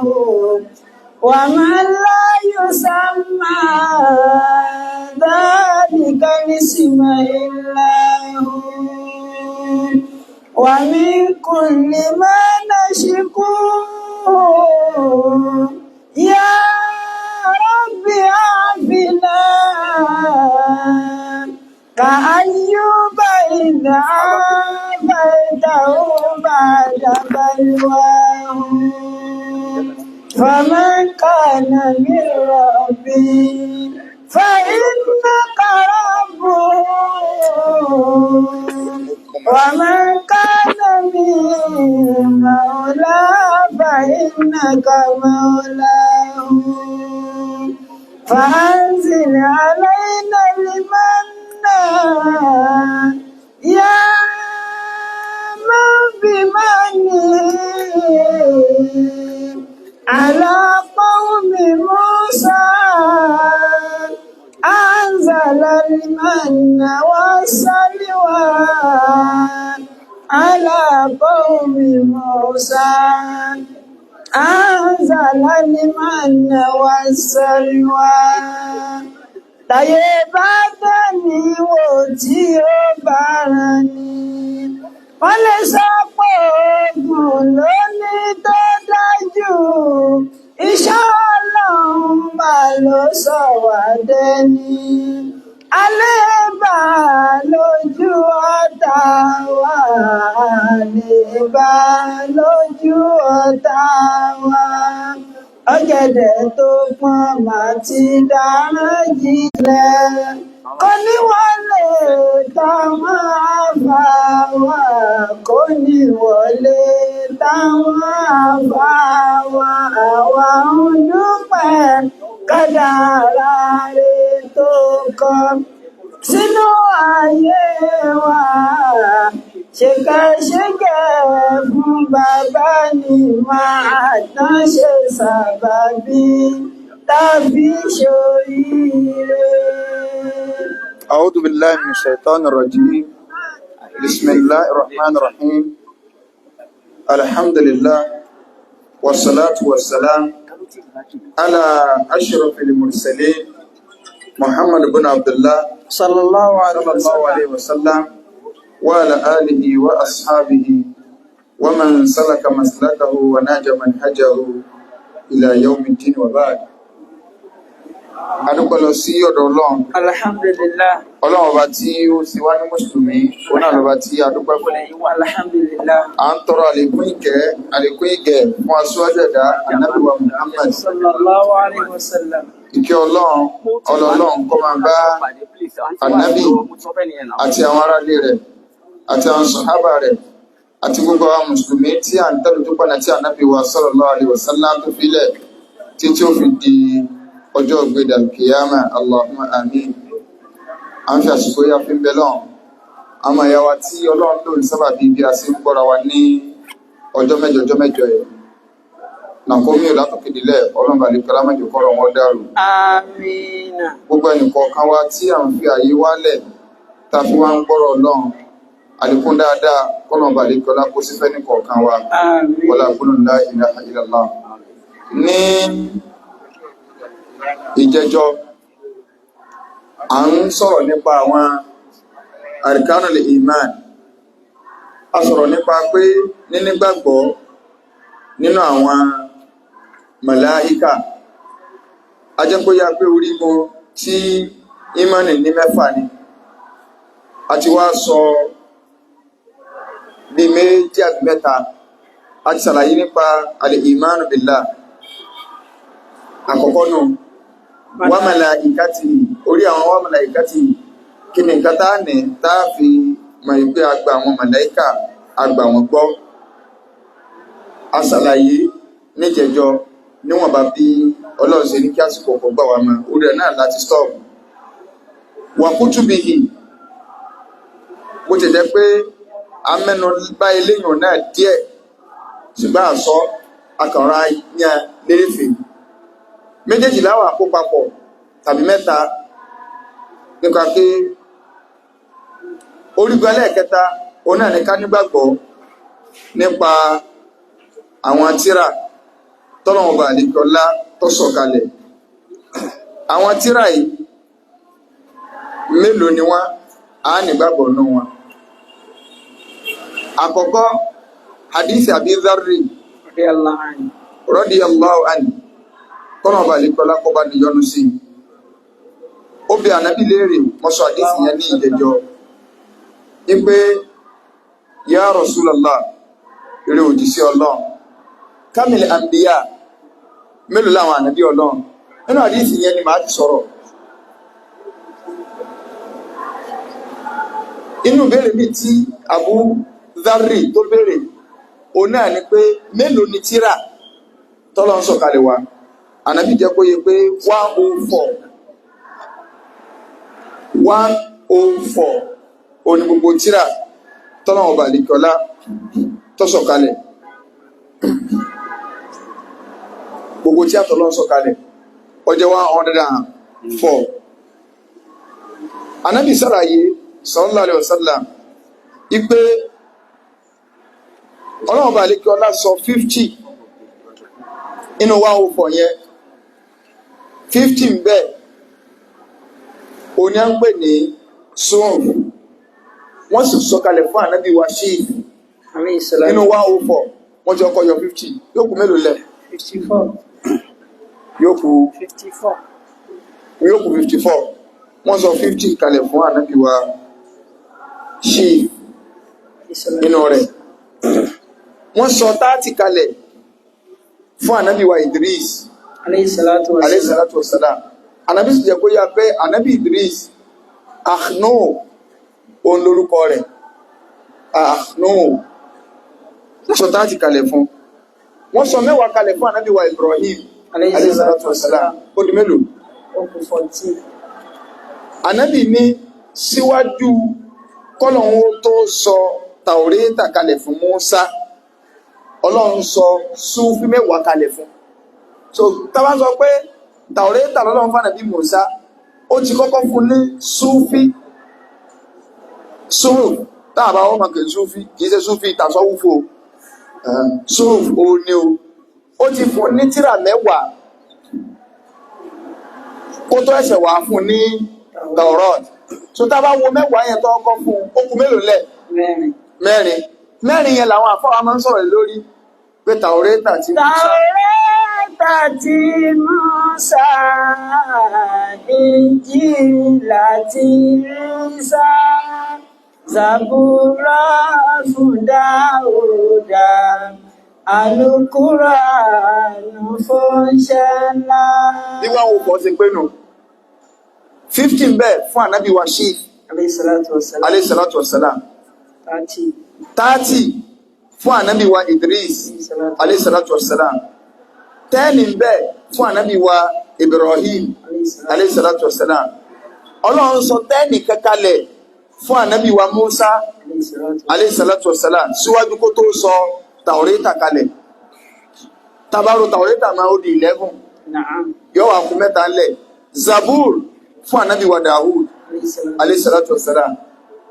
هو. ومن لا يسمى ذلك الاسم إلا هو. ومن كل ما نشكو يا رب عافنا، كأيوب إذ عافيته بعد بلواه. فمن كان من ربي فإنك ربه، ومن كان من مولاه فإنك مولاه. فأنزل علينا المن يا من بمنه على قوم موسى أنزل المن والسلوى على قوم موسى، أنزل المن والسلوى. Táyé bá tẹ̀mí wò tí ó bá rán ni, wọ́n lè sọ pé oògùn lóní tó dájú. Iṣẹ́ Ọlọ́run mà ló sọ wá dẹni àlébà lójú ọ̀tá wa, àlébà lójú ọ̀tá wa. Ọ̀gẹ̀dẹ̀ tó pọ́n mà ti dáràn jílẹ̀, kò ní wọlé táwọn àfà wa, kò ní wọlé táwọn àfà wa. Àwa ń dúpẹ́ kádàrá rẹ̀ tó kọ sínú ayé wa. Ṣèkẹ́ṣẹkẹ̀ fún bàbá ni máa tán ṣe sábàbí tàbí ṣoríire. أعوذ بالله من الشيطان الرجيم. بسم الله الرحمن الرحيم. الحمد لله والصلاة والسلام على أشرف المرسلين محمد بن عبد الله صلى الله عليه صلى الله وسلم. عليه وسلم وعلى آله وأصحابه ومن سلك مسلكه ونهج منهجه إلى يوم الدين، وبعد. Adúpẹ́ lọ sí ọ̀dọ̀ Ọlọ́run. Alhamdulillah. Ọlọ́run ọba tí ó ṣe wá ní mùsùlùmí, òun náà lọ́ba tí a dúpẹ́ fún. Alhamdulillah. À ń tọrọ àlékún ìkẹ́, àlékún ìgẹ̀ fún aṣíwájú ẹ̀dá, Ànábì wa Muhammad. Sallallahu alayhi wa sallam. Ìkẹ́ Ọlọ́run, ọlọ́run kó máa bá Ànábì àti àwọn aráalé rẹ̀ àti àwọn sàhábà rẹ̀ àti gbogbo àwọn mùsùlùmí tí à ń tẹ̀lé tó pọ̀nà tí Ànábì wa sallallahu alaihi wasallam tó filẹ̀ títí ó fi di ọjọ́ ìgbéda kìyàmà. Allahumma amin. À ń fi àsìkò yá fi ń bẹ lọ́hùn àwọn ìyá wa tí Ọlọ́run lò ní sábàbí bí a ṣe ń gbọ́ra wa ní ọjọ́ mẹ́jọ ọjọ́ mẹ́jọ yẹn nàkómi ò látòkè délẹ̀. Ọlọ́run bá lè kọ́lá mẹ́jọ kọ́rọ̀ wọn dàrú. Amina. Gbogbo ẹnìkọ̀ọ̀kan wa tí à ń fi àyè wálẹ̀ tá a fi wá ń gbọ́rọ̀ Ọlọ́run, àlékún dáadáa kọ́nà bá lè kọ́lá kó sí fẹ́ni kọ̀ọ̀kan wa. Amin. Wọlá gbọ́nà la ilaha illallah. Ní ìjẹjọ́, à ń sọ̀rọ̀ nípa àwọn arkanul iman. A sọ̀rọ̀ nípa pé nínígbàgbọ́ nínú àwọn màláíkà. A jẹ́ kó yá pé orígun tí ìmánì ní mẹ́fà ni. A ti wá sọ bí méjì àti mẹ́ta. A ti ṣàlàyé nípa al-imanu billah àkọ́kọ́ nù, wa malaikatihi. Orí àwọn wa malaikatihi, kí ni nǹkan tá ní tá fi mọ̀ pé a gba àwọn màláíkà, a gbà wọ́n gbọ́? A ṣàlàyé níjẹjọ níwọ̀nba bí Ọlọ́run ṣe ní kí àsìkò ọkọ̀ gbà wá mọ́. Orí ẹ̀ náà láti stop. Wa kutubihi, bó ti jẹ́ pé a mẹ́nu bá eléyìn náà díẹ̀, ṣùgbọ́n àsọ akànrà yan lérèfé. Méjèèjì láwà kó papọ̀ tàbí mẹ́ta nípa pé orígun ẹlẹ́ẹ̀kẹta, òun náà ní ká nígbàgbọ́ nípa àwọn tírà. tọ́lọ́wọ́n bá àlékọ́lá tó sọ̀kalẹ̀. Àwọn tírà yìí mélòó ni wọ́n? Á nígbàgbọ́ nù wọn. Àkọ́kọ́, hadith Abi Dharri Radiyallahu anhu. radiyallahu anhu, kọ́nà ọba àlékọ́lá kọ́ bá níyọnu sí i. Ó bi ànábì léèrè, mo sọ hadith yẹn ní ìjẹjọ, wípé ya Rasulallah, eré òjíṣẹ́ Ọlọ́run, kamil anbiya, mélòó làwọn ànábì Ọlọ́run? Nínú hadith yẹn ni màá ti sọ̀rọ̀. Inú ìbéèrè mi tí Abu Dharri tó béèrè òun náà ni pé mélòó ni tírà tọ́lọ́ ń sọ̀kalẹ̀ wa? Ànábì jẹ́ kó yé pé 104, 104 òun ni gbogbo tírà tọ́lọ́ ọba àlekọ́lá tó sọ̀kalẹ̀. Gbogbo tírà tọ́lọ́ ń sọ̀kalẹ̀ ó jẹ́ 104. Ànábì sàlàyé sallallahu alaihi wasallam ipe ọlọ́run ọba àlekọ́lá sọ 50 inú 104 yẹn, 50 ń bẹ òní à ń pè ní sùn, wọ́n sì sọ̀kalẹ̀ fún ànábì wa ṣíì Alayhi salatu. nínú 104. Wọ́n ti ọkọ̀ yọ 50, yóò kù mélòó lẹ̀? 54. Yóò kù 54. Yóò kù 54. Wọ́n sọ 50 kalẹ̀ fún ànábì wa ṣíì Alayhi salatu. nínú rẹ̀. Wọ́n sọ 30 kalẹ̀ fún ànábì wa Idris Alayhi salatu wa alayhi salam. salatu wassalam. Ànábì sì jẹ́ kó yá pé ànábì Idris, Akhnu òun lórúkọ rẹ̀, Akhnu. Wọ́n sọ 30 kalẹ̀ fún. Wọ́n sọ 10 kalẹ̀ fún ànábì wa Ibrahim Alayhi alayhi salatu salatu wassalam. Ó di mélòó? Ó kù 14. Ànábì ní síwájú kọ́lọ̀hún ó tó sọ Tàórátà kalẹ̀ fún Mùsá, Ọlọ́run sọ Súfí 10 kalẹ̀ fún. So tá bá sọ pé Tàórátà lọ́lọ́run fún ànábì Mùsá, ó ti kọ́kọ́ fún ní Súfí, Súrù táàbà wọ́n mọ̀ kì í Súfí, kì í ṣe Súfí tàṣọ́wúfò, Súrù ó ní o. Ó ti fún ní tírà 10 kó tó ẹsẹ̀ wá fún ní Taurat. So tá a bá wo 10 yẹn tó kọ́ fún un, ó kù mélòó lẹ̀? Mẹ́rin. Mẹ́rin. Mẹ́rin yẹn làwọn àfáwà máa ń sọ̀rọ̀ lórí pé Tàórátà ti Mùsá. Tàórátà ti Mùsá, Ìnjílà ti Ísá, Sàbúrà fún Dáúdà, Àlùkùránì fún Ṣẹlá. Bí wọ́n wò pọ̀ sí pé nù 15 bẹ́ẹ̀ fún ànábì wa Ṣíf Alayhi salatu wassalam. alayhi salatu wassalam. 30. 30 fún ànábì wa Idris Alayhi salatu alayhi salatu wassalam. 10 bẹ́ẹ̀ fún ànábì wa Ibrahim alayhi salatu alayhi salatu wassalam. Ọlọ́run sọ 10 kankalẹ̀ fún ànábì wa Musa alayhi salatu alayhi salatu wassalam síwájú kó tó sọ Tàórátà kalẹ̀. Tabaru Tàórátà máa ó di 11. Na'am. Yóò wá kù 3 ńlẹ̀. Zabur fún ànábì wa Dawud Alayhi salatu alayhi salatu wassalam.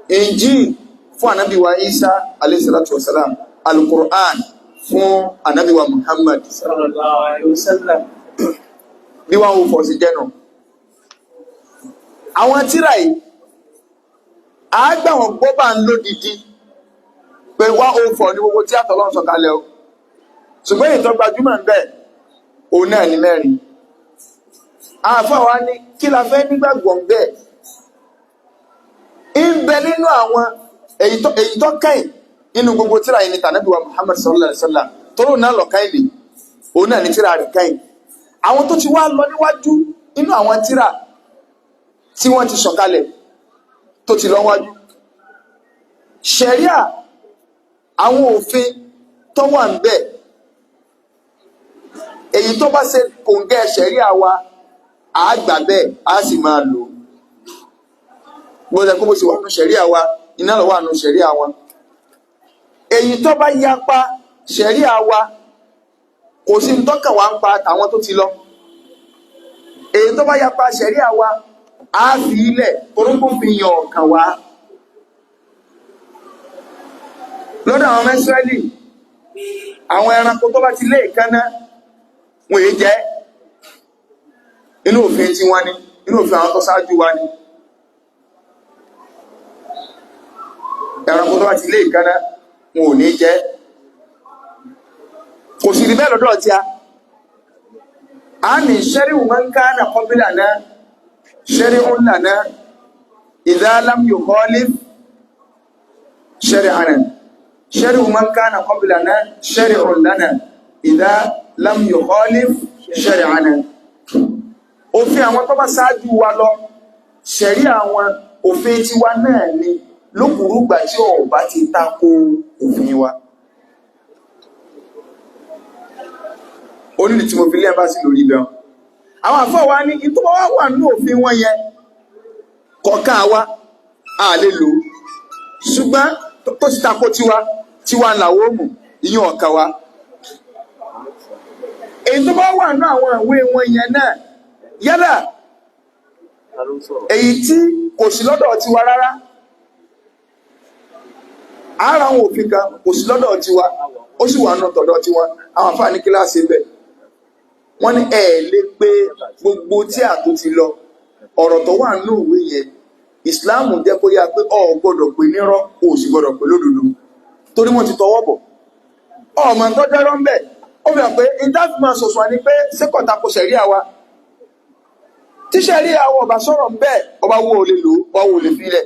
Injil fún ànábì wa Isa alayhi salatu wassalam. Al-Qur'an fún ànábì wa Muhammad. Sallallahu alayhi wa sallam. Bí wọ́n wò fọ́ sí jẹ́nu. Àwọn tírà yìí, a gbà wọ́n gbọ́ bá ń lódìdí pé 104 ní gbogbo tí àtọ̀lọ́ ń sọ̀kalẹ̀ o. Ṣùgbọ́n èyí tó gbajúmọ̀ ń bẹ, òun náà ní 4. Àáfàá wa ní kí la fẹ́ nígbàgbọ́ ń bẹ. Ń bẹ nínú àwọn èyí tó kẹ́yìn nínú gbogbo tírà yìí ni tànábì wa Muhammad sallallahu alaihi wasallam, tóró náà lọ kẹ́yìn lè, òun náà ní tírà rẹ̀ kẹ́yìn. Àwọn tó ti wá lọ níwájú nínú àwọn tírà tí wọ́n ti sọ̀kalẹ̀ tó ti lọ wájú, ṣẹ̀ríà, àwọn òfin tó wà ń bẹ, èyí tó bá ṣe kòǹgẹ́ ṣẹ̀ríà wa, á gbà bẹ́ẹ̀, á sì máa lò ó. Gbọ́dọ̀ kó bó ṣe wà nù ṣẹ̀ríà wa, iná ló wà nù ṣẹ̀ríà wọn. Èyí tó bá yapa ṣẹ̀ríà wa, kò sí ń tọ́kàn wá ń pa tàwọn tó ti lọ. Èyí tó bá yapa ṣẹ̀ríà wa, á fi ilẹ̀ torókó fi yan ọ̀kàn wá. Lọ́dọ̀ àwọn Ísírẹ́lì, àwọn ẹranko tó bá ti lé èékánná, Wọ́n èé jẹ́. Inú òfin tí wọ́n ní, inú òfin àwọn tó ṣáájú wa ni. Ẹranko tó bá ti lé ìkánná, wọn ò ní jẹ́. Kò sì rí bẹ́ẹ̀ lọ́dọ̀ tí a. A ní ṣẹ́ríwù máa ń ká nà kọ́bílà náà, ṣẹ́ríwù lànà, idha lam yukhalif shari'ana. Ṣẹ́ríwù máa ń ká nà kọ́bílà náà, ṣẹ́ríwù lànà, idha lam yukhalif shari'ana. Òfin àwọn tó bá ṣáájú wa lọ, ṣẹ̀rí àwọn òfin tiwa náà ni lókùrúgbà tí ó bá ti tako òfin wa. Onídìí tí mo fi lé ẹ̀mbásí lórí ibẹ̀ wọn. Àwọn àfọ́ wa ní ìtọ́ wá wà ní òfin wọn yẹn kọ̀ọ̀kan wa a lè lò ó. Ṣùgbọ́n tó ti tako tiwa, tiwa làwọ́ mú ìyẹn ọ̀kan wa. Èyí tó bá wà ní àwọn ìwé wọn yẹn náà, yálà èyí tí kò sí lọ́dọ̀ tiwa rárá, ara àwọn òfin kan kò sí lọ́dọ̀ tiwa, ó sì wà nù tọ̀dọ̀ tiwa. Àwọn àfáà ní kíláàsì ń bẹ̀. Wọ́n ní ẹ̀ lè pé gbogbo tí àtó ti lọ, ọ̀rọ̀ tó wà nínú ìwé yẹn, ìsìláàmù jẹ́ kó yá pé o gbọ́dọ̀ pé nírọ́, o sì gbọ́dọ̀ pé lódodo, torí wọ́n ti tọwọ́ bọ̀. Ọmọ tó jẹ́rọ́ ń bẹ̀, ó fi hàn pé ìdáfìmọ̀ sọ̀sọ̀ ni pé sékọ̀tà kò ṣẹ̀rí àwa. Tí ṣẹ̀rí àwa ọba sọ̀rọ̀ ń bẹ̀, ọba wo ò lè lò, ọba wo ò lè fi lẹ̀.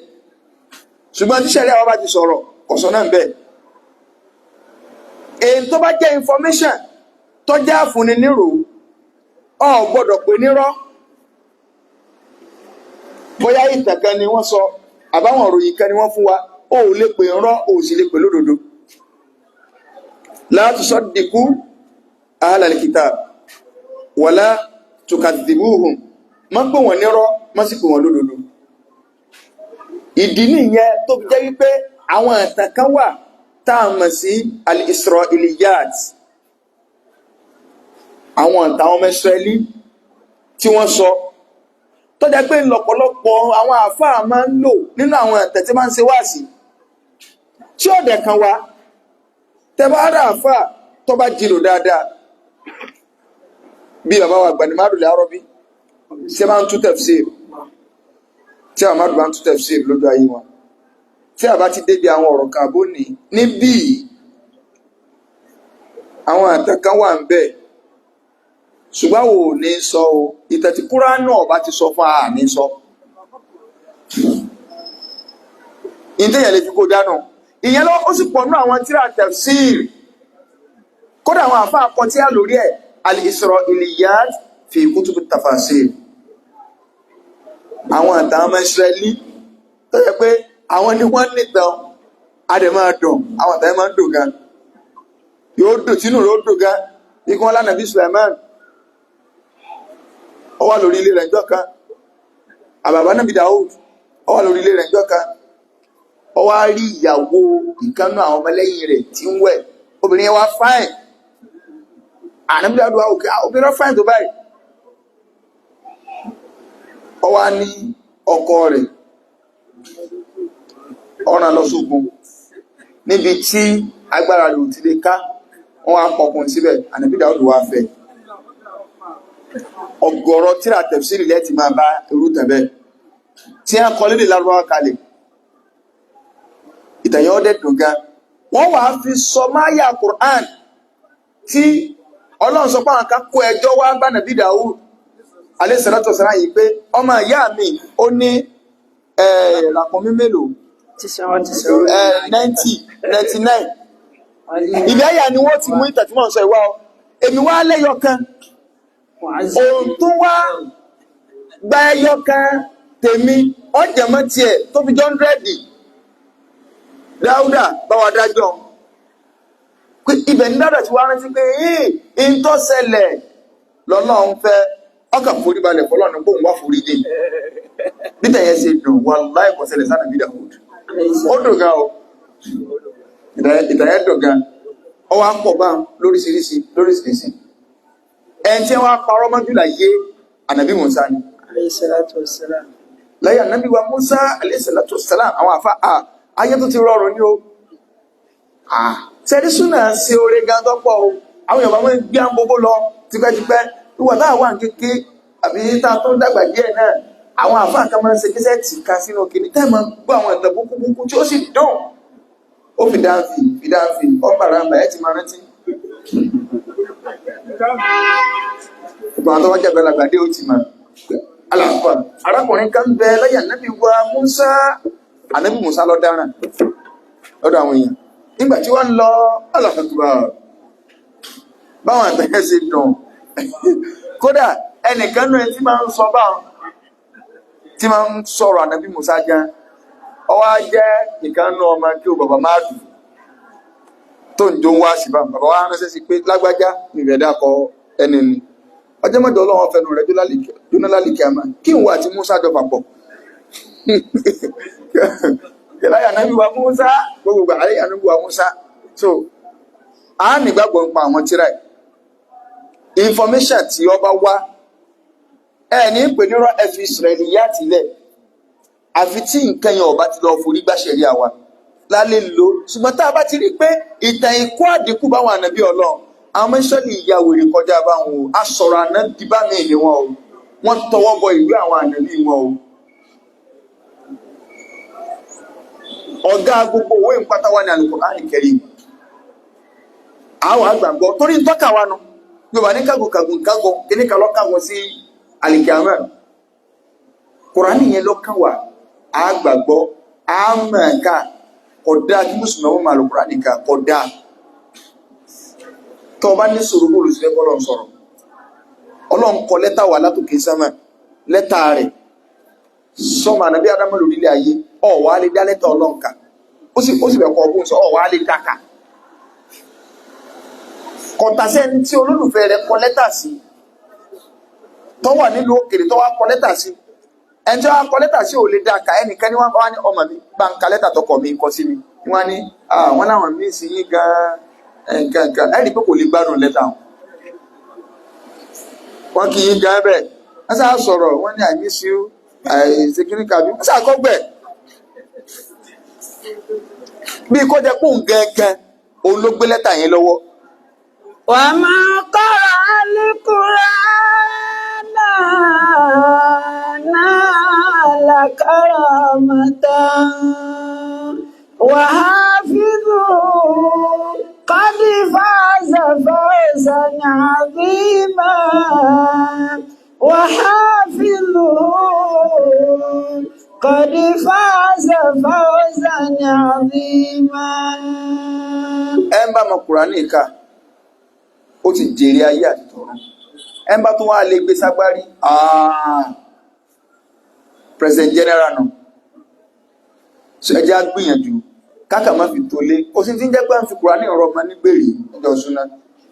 Ṣùgbọ́n tí ṣẹ̀rí àwa bá ti sọ̀rọ̀, kọ̀sọ̀ náà ń bẹ̀. Èyí tó bá jẹ́ information tó jẹ́ àfúnni nírò, o gbọ́dọ̀ pé nírọ́. Bóyá ìtàn kan ni wọ́n sọ, àbáwọn òròyìn kan ni wọ́n fún wa, o ò lè pè ń rọ́, o ò sì lè pè lódodo. La tusaddiqu ahlal kitab wala tukadhibuhum. Má pè wọ́n nírọ́, má sì pè wọ́n lódodo. Ìdí nìyẹn tó fi jẹ́ wípé àwọn ìtàn kan wà tá a mọ̀ sí al-Isra'iliyat, àwọn ìtàn àwọn ọmọ Ísírẹ́lì tí wọ́n sọ, tó jẹ́ pé lọ́pọ̀lọpọ̀ àwọn àáfàá máa ń lò nínú àwọn ìtàn tí máa ń ṣe wáàsí tí ó dẹ̀ kan wá. Tẹ́ bá rà àáfàá tó bá jìrò dáadáa bí bàbá wa Gbani Madu Al-Arabi ṣe máa ń tú tafsir, tí àwọn mádùn bá ń tú tafsir lójú ayé wọn, tí a bá ti débi àwọn ọ̀rọ̀ kan àbó ní níbí, àwọn ìtàn kan wà ń bẹ̀, ṣùgbọ́n wò ní sọ o. Ìtàn tí Kúránì ọba ti sọ fún a ní sọ. Ìtẹ̀yẹ̀ lè fi kó dánù ìyẹn lọ, ó sì pọ̀ nínú àwọn tíra tafsir. Kódà àwọn àfa akọ tí a lórí ẹ̀ al-Isra'iliyat fi kutubi tafasir, àwọn ìtàn ọmọ Ísírẹ́lì tó yẹ pé àwọn ni wọ́n nìtàn, a dẹ̀ máa dùn. Àwọn ìtàn yẹn máa ń dùn gan, yóò dùn, tínú rẹ̀ ó dùn gan. Bí kí wọ́n lánàá bí Sulaiman ó wà lórí ilé rẹ̀ ńjọ́ kan, àbàbá nàbí Daoud ó wà lórí ilé rẹ̀ ńjọ́ kan, ó wá rí ìyàwó ìkànnú àwọn ọmọlẹ́yìn rẹ̀ tí ń wẹ̀. Obìnrin yẹn wá fáìn. Ànábì Daoud wá òkè, obìnrin fáìn tó báyìí. Ó wá ní ọkọ rẹ̀ ọ̀ràn lọ sógun níbi tí agbára rẹ̀ ò ti lè ká, wọ́n wá pọkùn síbẹ̀. Ànábì Dáúdù wá fẹ́. Ọ̀gọ̀rọ̀ tíra tẹ̀fsírì lẹ́tì máa bá irú tẹ̀bẹ̀ tí a kọ lédè Lárúbáwá kalẹ̀. Ìtàyẹ̀ ọdẹ dùn gan. Wọ́n wá fi sọ máyà Qur'an tí Ọlọ́run sọ pé àwọn kan kó ẹjọ́ wá bá Nàbí Dáúdù alayhi salatu wassalam yìí pé ọmọ ìyá mi ó ní ràkúnmí mélòó, 90, 99. Ibi àyà ni wọ́n ti mú ìtàn tí wọ́n sọ ìwá ọ. Èmi wá lẹ́yọ kan, òun tó wá gba ẹyọ kan tèmi, ọ̀jẹ̀mọ́ tiẹ̀ tó fi jọ 100. Dáúdà bá wa dájọ́ pé ibẹ̀ ní Dáúdà ti wá rántí pé ee ń tó ṣẹlẹ̀ lọ́lọ́run fẹ́, ọkàn forí balẹ̀ fọlọ́run pé òun wá forí dé. Bí tẹ̀yẹ ṣe dùn, wallahi kò ṣẹlẹ̀ sánà bí Dáúdà. Ó dùn gan o, ìtàyẹ̀ dùn gan. Ọ wá pọ̀ bá lóríṣiríṣi lóríṣiríṣi. Ẹni tí wọ́n parọ́ mọ́jú láyé, ànàbí Musa ni. Alayhi salatu wassalam. Láyé ànàbí wa Musa alayhi salatu wassalam, àwọn àfa ayé tó ti rọrùn ní o. Sẹ́rí súnà ṣe oore gan tó pọ̀ o. Àwọn Yorùbá wọn gbé àǹbóbó lọ. Tipẹ́tipẹ́ wíwà táà wà ní kéke àbí tá a tó dàgbà díẹ̀ náà, àwọn àfáà kan máa ń ṣe kíṣẹ́ẹ̀tì kan sínú kìíní tẹ́ máa gbọ́ àwọn ìtàn búkúbúkú tí ó sì dùn. Ó fi dáńfì fi dáńfì ọ̀pàràǹbà ẹ̀ ti máa rántí. Gbogbo àwọn tó wá jẹ́ àgbàlagbà dé ó ti mọ̀. Alàfà arákùnrin kan bẹ lẹ́yìn ànábì wa Musa, ànábì Musa lọ dáràn lọ́dọ̀ àwọn èèyàn. Nígbà tí wọ́n ń lọ alàfàtúwà báwọn àtẹ̀yẹ ṣe dùn. Kódà ẹnìkan náà tí máa ń sọ báwọn tí máa ń sọ̀rọ̀ ànábì Musa gan. Ó wá jẹ́ ìkan nú ọmọ kí o bàbá máa dùn tó ń jó ń wá sí báwọn. Bàbá wa ránṣẹ́ sí pé lágbájá ìrẹ̀dá kọ ẹni ni. Ọjọ́ mẹ́jọ ọlọ́run fẹnu rẹ̀ jóná lálìkí àmà kí n wà àti Musa jọ papọ̀. Kìláyà ànábì wa Musa gbogbo gbà àlẹ́ ànábì wa Musa. So a nígbàgbọ́ ń pa àwọn tíra ẹ̀. Information tí ó bá wá ẹ ní pè nírọ̀ ẹ fi Ísírẹ́lì yá tìlẹ̀ àfi tí nǹkan yẹn ọba ti lọ forí gbàṣẹ rí àwa lálẹ́ lò. Ṣùgbọ́n tá a bá ti rí pé ìtàn ikú àdínkù báwọn ànábì ọlọ́run, àwọn mẹ́sọ́lì ìyá wèrè kọjá báwọn o, a sọ̀rọ̀ ànábì bá mi ní wọn o, wọ́n tọwọ́ bọ ìwé àwọn ànábì wọn o. Ọ̀gá gbogbo owó ìpátá wà ní Al-Qur'an Karim. Àwọn àgbàgbọ́ torí ń tọ́ka wa nu Yorùbá ní kàgùn kàgùn kàgùn kíní kan lọ́kàgùn sí àlìkàmẹ́. Kùránì yẹn lọ́kàn wà, àgbàgbọ́, àmọ̀ọ́ká kódà kí mùsùlùmí máa lò Kùránì ká kódà. Tó o bá ní sọ̀rọ̀ bó olùsílẹ̀ bọ́lọ̀ ń sọ̀rọ̀. Ọlọ́run kọ lẹ́tà wà látòkè sánmà, lẹ́tà rẹ̀ sọmọ ànábí Ádámù lórílẹ̀ ayé, ọ̀ wá lè dá lẹ́tà Ọlọ́run kà. Ó sì bẹ̀ kọ́ ọgbọ́n sọ, ọ̀ wá lè dá kà. Kọ̀tà sẹ́ni tí olólùfẹ́ rẹ̀ kọ lẹ́tà sí, tó wà nílùú òkèrè tó wá kọ lẹ́tà sí. Ẹni tí wọ́n kọ lẹ́tà sí ò lè dá kà, ẹnìkan ní wọ́n bá wá ní ọmọ mi bá ń ka lẹ́tà tọkọ mi kọ sí mi. Wọ́n ní àwọn láwọn míì sí yín gan-an nǹkan nǹkan ẹni pé kò lè gbádùn lẹ́tà wọn. Wọ́n kì í gan bẹ́ẹ̀. Wọ́n sá sọ̀rọ̀, wọ́n ní I miss you, I ṣe kíní kàbí. Wọ́n sá kọ́gbẹ̀. Bí kò jẹ́ pòun gangan, òun ló gbé lẹ́tà yẹn lọ́wọ́. وما قرأ القرآن نال كرامة وحافظه قد فاز فوزا عظيما وحافظه قد فاز فوزا عظيما. Ẹ ń bá mọ Kùránì kà, ó ti jèrè ayé àti tọ̀run. Ẹ ń bá tó wá lè gbé ságbárí, President General nù. So ẹ jẹ́ á gbìyànjú káàkà má fi tó lé. Kò sí ti ń jẹ́ pé à ń fi Kùránì ọ̀rọ̀ ọmọ nígbèrè níjọ súná.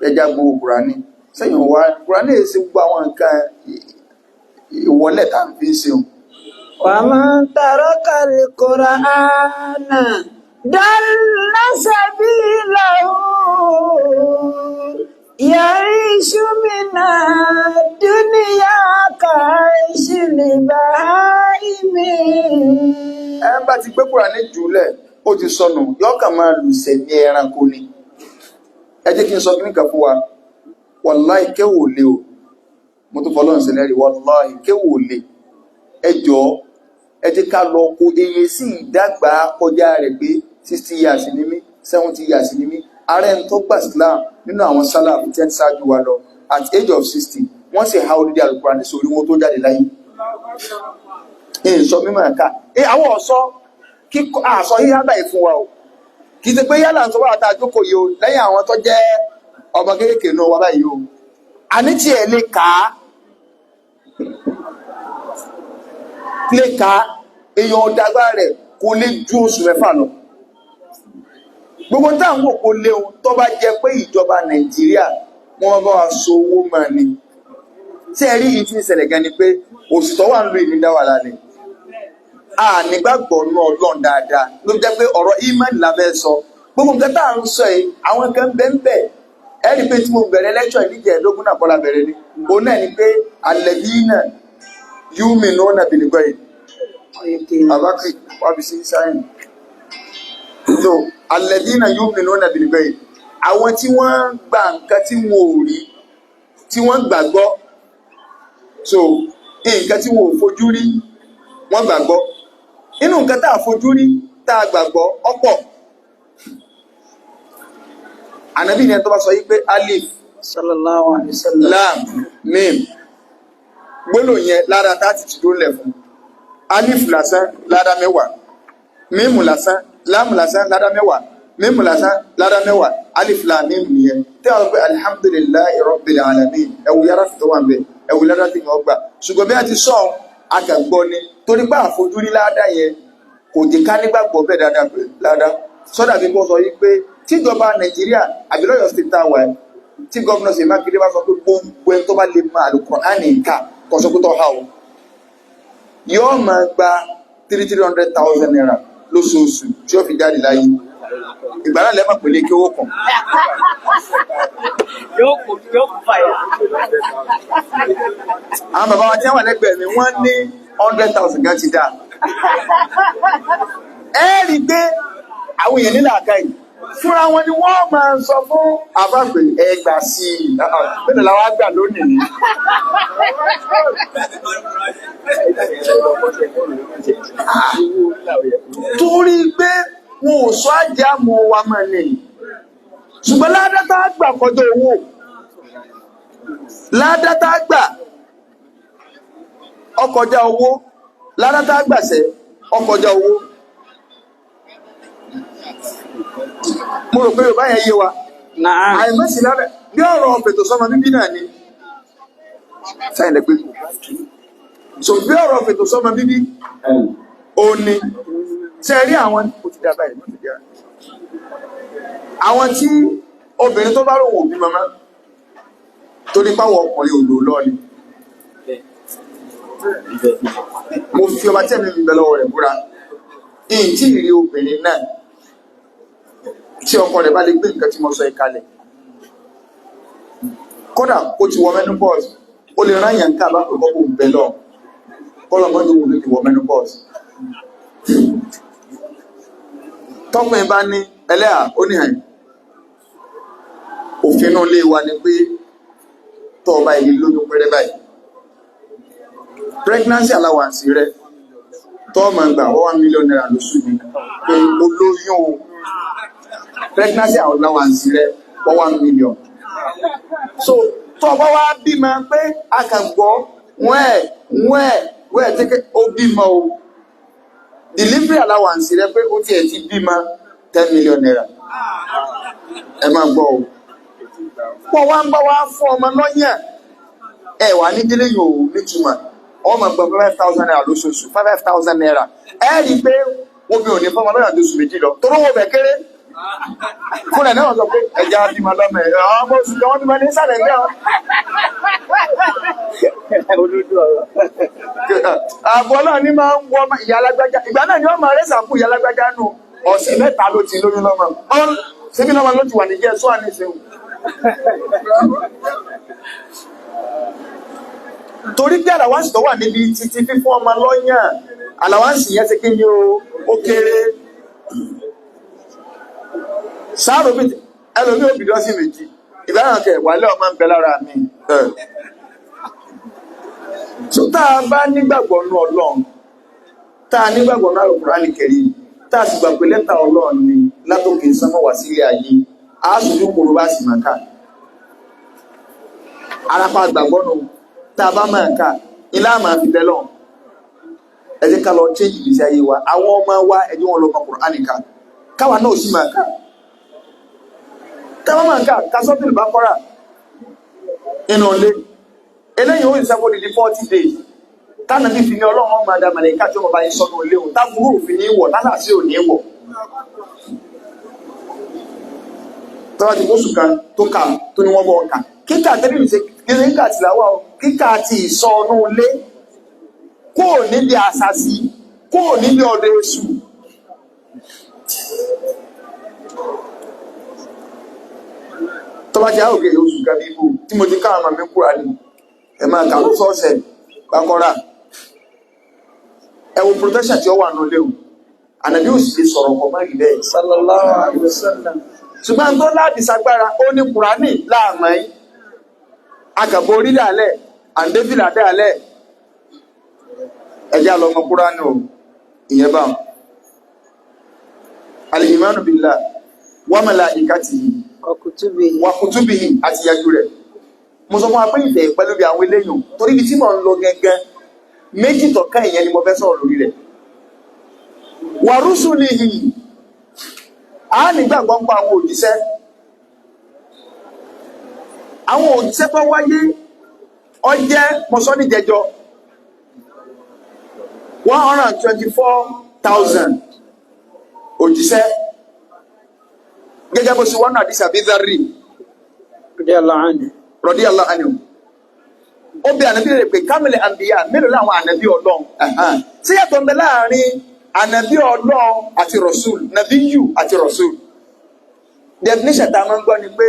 Ẹ jẹ́ á gbowó Kùránì. Sẹ́yìn wá Kùránì èsì gbogbo àwọn nǹkan ìwọlẹ̀ tá à ń fi ń ṣeun. ومن ترك القرآن ضل سبيله يعيش من الدنيا كعيش البهائم. Ẹ ń bá ti gbé Kùránì jùlẹ̀, ó ti sọnù, yọ́kàn máa lùsẹ̀ ní ẹranko ni. Ẹ jẹ́ kí n sọ kí nìkan fún wa. Wàláì kéwò lè o. Mo tún fọlọ́run sílẹ̀ rí, wàláì kéwò lè. Ẹ jọ̀ọ́, ẹ jẹ́ ká lọ kó eye sí ìdàgbà kọjá rẹ̀ pé 60 years ni mí, 70 years ni mí. Ààrẹ ń tó gbà Islam nínú àwọn sálàfù tí ẹ ti ṣáájú wa lọ at age of 60, wọ́n sì há odidi Al-Qur'ani sórí wọn tó jáde láyé. Ìsọ mímọ̀ ẹ̀ka. Àwọn ọ̀sọ́ kíkọ́ àsọ híhá báyìí fún wa o. Kì í ṣe pé yálà ń sọ wá àtàjókòó yìí o, lẹ́yìn àwọn tó jẹ́ ọmọ kéékèèké náà wá báyìí o. Àní tí ẹ lè kà á, lè kà á, èèyàn ọ̀dàgbà rẹ̀ kò lè ju oṣù mẹ́fà lọ. Gbogbo táwọn wò kó léwu tó bá jẹ́ pé ìjọba Nàìjíríà wọ́n bá wa so owó mọ́ ni. Tí ẹ rí ìyí tí ń ṣẹlẹ̀ gan ni pé òṣì tó wà ń lo ìní dá wà lálẹ́. A nígbàgbọ́ nú Ọlọ́run dáadáa ló jẹ́ pé ọ̀rọ̀ ìmánì la fẹ́ sọ. Gbogbo nǹkan tá à ń sọ yìí, àwọn kan bẹ́ẹ̀ ń bẹ̀. Ẹ rí i pé tí mo bẹ̀rẹ̀ lẹ́kṣọ̀ yìí níjẹ̀ẹ́dógún náà kọ́ la bẹ̀rẹ̀ ni. Òun náà ni pé alladhina yu'minuna bil ghaib. Abakiri wàbí sí sáyẹn. So alladhina yu'minuna bil ghaib. Àwọn tí wọ́n gba nǹkan tí wọn ò rí tí wọ́n gbàgbọ́. So nǹkan tí wọn ò fojú rí wọ́n gbàgbọ́. Inú nǹkan tá a fojú rí tá a gbàgbọ́ ọ̀pọ̀. Ànábì ni ẹni tó bá sọ yí pé alif Sallallahu alaihi wasallam. Lam mim, gbólóhùn yẹn lára tá ti ti dólẹ̀ fún alif lásán lára 10, mímù lásán, láàmù lásán lára 10, mímù lásán lára 10, alif lam mim nìyẹn. Tí a sọ pé alhamdulillahi rabbil alamin, ẹwù yára fi tó wà ń bẹ, ẹwù lára tí wọ́n gbà. Ṣùgbọ́n bí a ti sọ akàgbọ́ ni, torí pé àfojúrí ládá yẹn kò jẹ́ ká nígbàgbọ́ bẹ́ẹ̀ dáadáa pé ládá sọ́dà bí kò sọ yí pé tíjọba Nàìjíríà àbí lọ́yọ̀ state tá a wà ẹ́, tí gómìnà Ṣèyí Mákindé bá sọ pé gbogbo ẹni tó bá lè máa Al-Qur'ani nǹka kò sọ pé tó ha o, yóò máa gba 300,000 naira lóṣooṣù tí ó fi jáde láyé. Ìgbà náà lẹ́mọ̀ pèlè kí owó kan. Yóò kú, yóò kú fàyà. Àwọn bàbá wa tí wọ́n wà lẹ́gbẹ̀ẹ́ mi, wọ́n ní 100,000 gan ti dáa. Ẹ rí i pé àwọn èèyàn nílà àká yìí fúnra wọn ni wọ́n máa ń sọ fún àbápè ẹgbà sí i, bẹ́ẹ̀ làwọn á gbà lónìí. Torí pé wọn ò sọ ajé àmọ́ wa mọ̀ ni, ṣùgbọ́n ládàtà gbà kọjá owó, ládàtà gbà ọkọjá owó, ládàtà gbàṣẹ ọkọjá owó. Mo rò pé Yorùbá yẹn yé wa. Naam. Àìmọ́sí lábẹ́ bí ọ̀rọ̀ fètò sọ́mọ bíbí náà ni sẹ́yìn lẹ́gbẹ́. So bí ọ̀rọ̀ fètò sọ́mọ bíbí ó ní ṣe rí àwọn ó ti dá báyìí, ó ti dá. Àwọn tí obìnrin tó bá rò wò bí mama torí páwọ̀ ọkùnrin ò lò lọ ni. Mo fi ọba tí ẹ̀mí mi bẹ lọ́wọ́ rẹ̀ búra, ìyìn tí ìrí obìnrin náà tí ọkọ rẹ̀ bá lè gbé nǹkan tí mo sọ yìí kalẹ̀, kódà kó ti wọ menopause, ó lè rán yàn ká bá pè kọ́ kó ń bẹ lọ kọ́lọ̀ mọ́jú wò ló ti wọ menopause. Tọkùnrin bá ní ẹlẹ́à ó ní hàn, òfin náà lé wa ni pé tọ́ ọba ìlú lóyún pẹ́rẹ́ báyìí, pregnancy allowance rẹ tọ́ máa gbà 1 million naira lóṣù ni pé o lóyún o, pregnancy allowance rẹ 1 million. So tó o bá wá bímọ pé a kàn gbọ́ wẹ́ẹ̀ wẹ́ẹ̀ wẹ́ẹ̀ tí ó bímọ o, delivery allowance rẹ pé ó tiẹ̀ ti bímọ 10 million naira. Ẹ máa gbọ́ o, pọ̀ wá ń bá wá fún ọmọ lọ́yàn ẹ wà ní délé yòó nítumọ̀, ọmọ gba 5,000 naira lóṣooṣù, 5,000 naira. Ẹ rí i pé omi ò ní fọmọ lọ́yàn tó oṣù 2 lọ, torówó bẹ̀ kéré fúnra ẹ̀ náà sọ pé ẹja bímọ lọ́mọ ẹ̀ ọmọ oṣù kan wọ́n bímọ ní sàlẹ̀ ńlẹ́ ọ. Olódò ọ̀rọ̀. Àbọ̀ náà ní máa ń wọ ọmọ ìyá alágbájá, ìgbà náà ni wọ́n máa rẹ́ sàǹkú ìyá alágbájá nù, ọ̀sẹ̀ 3 ló ti lóyún lọ́mọ síbí lọ́mọ ló ti wà ní jẹ́ sọ́ọ̀ ní ìsìn. Torí pé àlàwáǹsì tó wà níbi títí fífún ọmọ lọ́yàn, àlàwáǹsì yẹn ṣe kí ni o, ó kéré. Sáàrò bí ẹlòmí òbí lọ́sí 2 ìbára kẹ wàlẹ́ ọmọ ń bẹ lára mi. So tá a bá nígbàgbọ́ nú Ọlọ́run, tá a nígbàgbọ́ nú Al-Qur'ani Karim, tá a sì gbà pé lẹ́tà Ọlọ́run ni látòkè sánmọ̀ wá sílé ayé, a sojú kòrò bá sì máa kà. Arapa gbàgbọ́ nù, tá a bá máa kà ilá máa fi bẹ́ lọ. Ẹ jẹ́ ká lọ change ìgbésí ayé wa. Àwọn ọmọ wa ẹ jẹ́ wọn lọ mọ Kùránì ká, káwa náà sì máa kà. Tá a bá máa kà, ká Suratul Baqara inú ilé eléyìí ó ìsẹ́kó di 40 days tánà bí fi ní Ọlọ́run ọmọ adá màláíkà tí ó mọ̀ bá yín sọ́nù ilé òun táburú òfin ní wọ̀ tálà sí ò ní wọ̀. Tọ́wọ́ ti kóṣù kan tó kà tó ní wọ́n bọ́ ọkà kíkà tẹ́lẹ̀ mi ṣe kíkà tìláwà o, kíkà ti ìsọnù ilé kó o níbi àṣàṣì, kó o níbi ọ̀dọ̀ èṣù. Tọ́ba ti àwòkè oṣù kan bí ibò tí mo ti ká àwọn ọmọ mi kúra ni ẹ máa kà lọ́sọ̀ọ̀sẹ̀ Baqara. Ẹ wo protection tí ó wà nílé o, ànàbí ò sì lè sọ̀rọ̀ ọkọ̀ má rí bẹ́ẹ̀. Sallallahu alaihi wasallam. Ṣùgbọ́n tó láti sagbára ó ní Kùránì láàmọ́ yìí. Akàbọ̀ orílẹ̀ alẹ́, àǹdéfìlà dẹ́ alẹ́. Ẹjá lọ mọ Kúránì o, ìyẹn bá wọn. Al-imanu billah wa malaikatihi وكتبه wa kutubihi àti yájú rẹ̀. Mo sọ fún wa pé ìfẹ́ pẹ̀lú bí àwọn eléyìn torí ibi tí mò ń lọ gangan méjì tọ̀kan ìyẹn ni mo fẹ́ sọ̀rọ̀ lórí rẹ̀. Wa rusulihi, a nígbàgbọ́ ń pa àwọn òjíṣẹ́. Àwọn òjíṣẹ́ tó wáyé ó jẹ́ mọ́sọ́ ní jẹjọ 124,000 òjíṣẹ́ gẹ́gẹ́ bó ṣe wọ́n náà àdísà bí dárì رضي الله عنه. Radiyallahu anhu. Ó bí ànábì rẹ̀ pé kámìlì àǹbíyà mélòó láwọn ànábì Ọlọ́run? Sí yàtọ̀ ń bẹ láàrin ànábì Ọlọ́run àti rọ̀súl, nàbíyù àti rọ̀súl? Definition tá a máa ń gbọ́ ni pé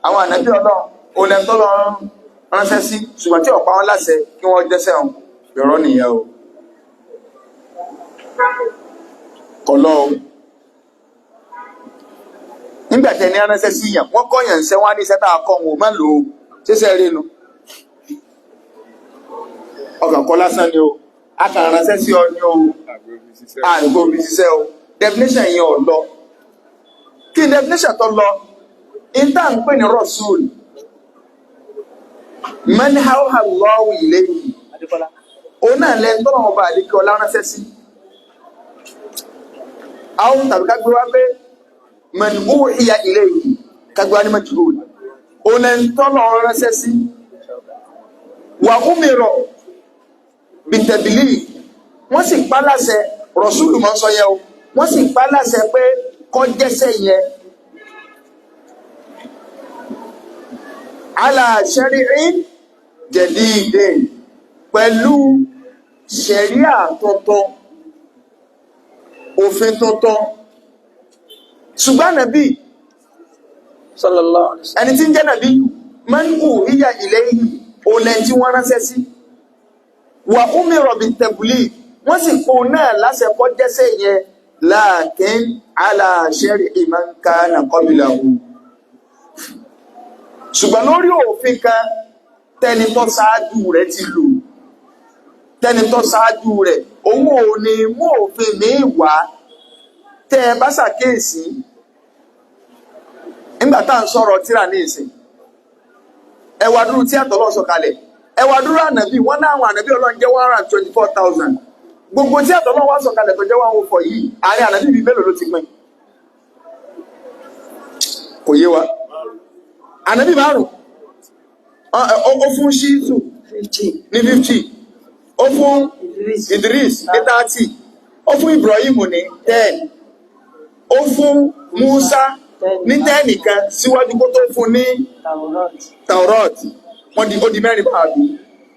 àwọn ànábì Ọlọ́run olẹ́ntọ́lọ́run ránṣẹ́ sí, ṣùgbọ́n tí ọ̀pá wọn láṣẹ kí wọ́n jẹ́sẹ̀ wọn. Ìrọ́ nìyẹn o, kọ̀lọ́ o. Nígbà tẹ̀ ní ránṣẹ́ sí yàn, wọ́n kọ́ yàn ń sẹ́, wọ́n á ní iṣẹ́ tá a kọ́ wọn ò má lò ó. Ṣíṣẹ́ rí nu ọkàn kọ́ lásán ni o, a kàn ránṣẹ́ sí ọ ni o, àgbò mi ṣiṣẹ́ o. Definition yẹn ò lọ. Kí ni definition tó lọ? Ìta ń pè ní Rasul, man awha Allahu ilayhi, òun náà lẹ́nu tọ́lọ̀ ọba àdékẹ́ ọlá ránṣẹ́ sí, àwọn tàbí ká gbé wá pé man uhiya ilayhi, ká gbé wá ní majhul, òun lẹ́nu tọ́lọ̀ ránṣẹ́ sí, wa umira bitabiligh, wọ́n sì pa láṣẹ. Rọ̀súlù máa ń sọ yẹn o. Wọ́n sì pa láṣẹ pé kó jẹ́sẹ̀ yẹn ala shari'in jadidin, pẹ̀lú ṣẹ̀ríà tuntun, òfin tuntun. Ṣùgbọ́n nàbí صلى الله عليه وسلم ẹni tí ń jẹ́ nàbí, man uhiya ilayhi, òun lẹ́ni tí wọ́n ránṣẹ́ sí, wà umira bit-tabligh, wọ́n sì kó náà láṣẹ kó jẹ́sẹ̀ yẹn, lakin ala shar'i man kana qablahu, ṣùgbọ́n lórí òfin kan tẹni tó ṣáájú rẹ̀ ti lò, tẹni tó ṣáájú rẹ̀ òun ò ní mú òfin míì wá. Tẹ́ ẹ bá ṣàkíyèsí nígbà tá à ń sọ̀rọ̀ tíra ní ìsìn, ẹwà dúró tí àtọ̀ lọ́sọ̀ kalẹ̀, ẹwà dúró ànàbí wọn náà, àwọn ànàbí Ọlọ́run jẹ́ 124,000. Gbogbo tí àtọ̀ lọ́wọ́ sọ̀ kalẹ̀ tó jẹ́ 104 yìí, àárín ànàbí bíi mélòó ló ti pín? Kò yé wa. Ànàbí márùn ó fún Ṣíṣù 50 ní 50, ó fún Idris Idris ní 30, ó fún Ibrahim ní 10, ó fún Musa ní 10 kan síwájú kó tó fún ní Taurat Taurat. Wọ́n di, ó di mẹ́rin báàbí.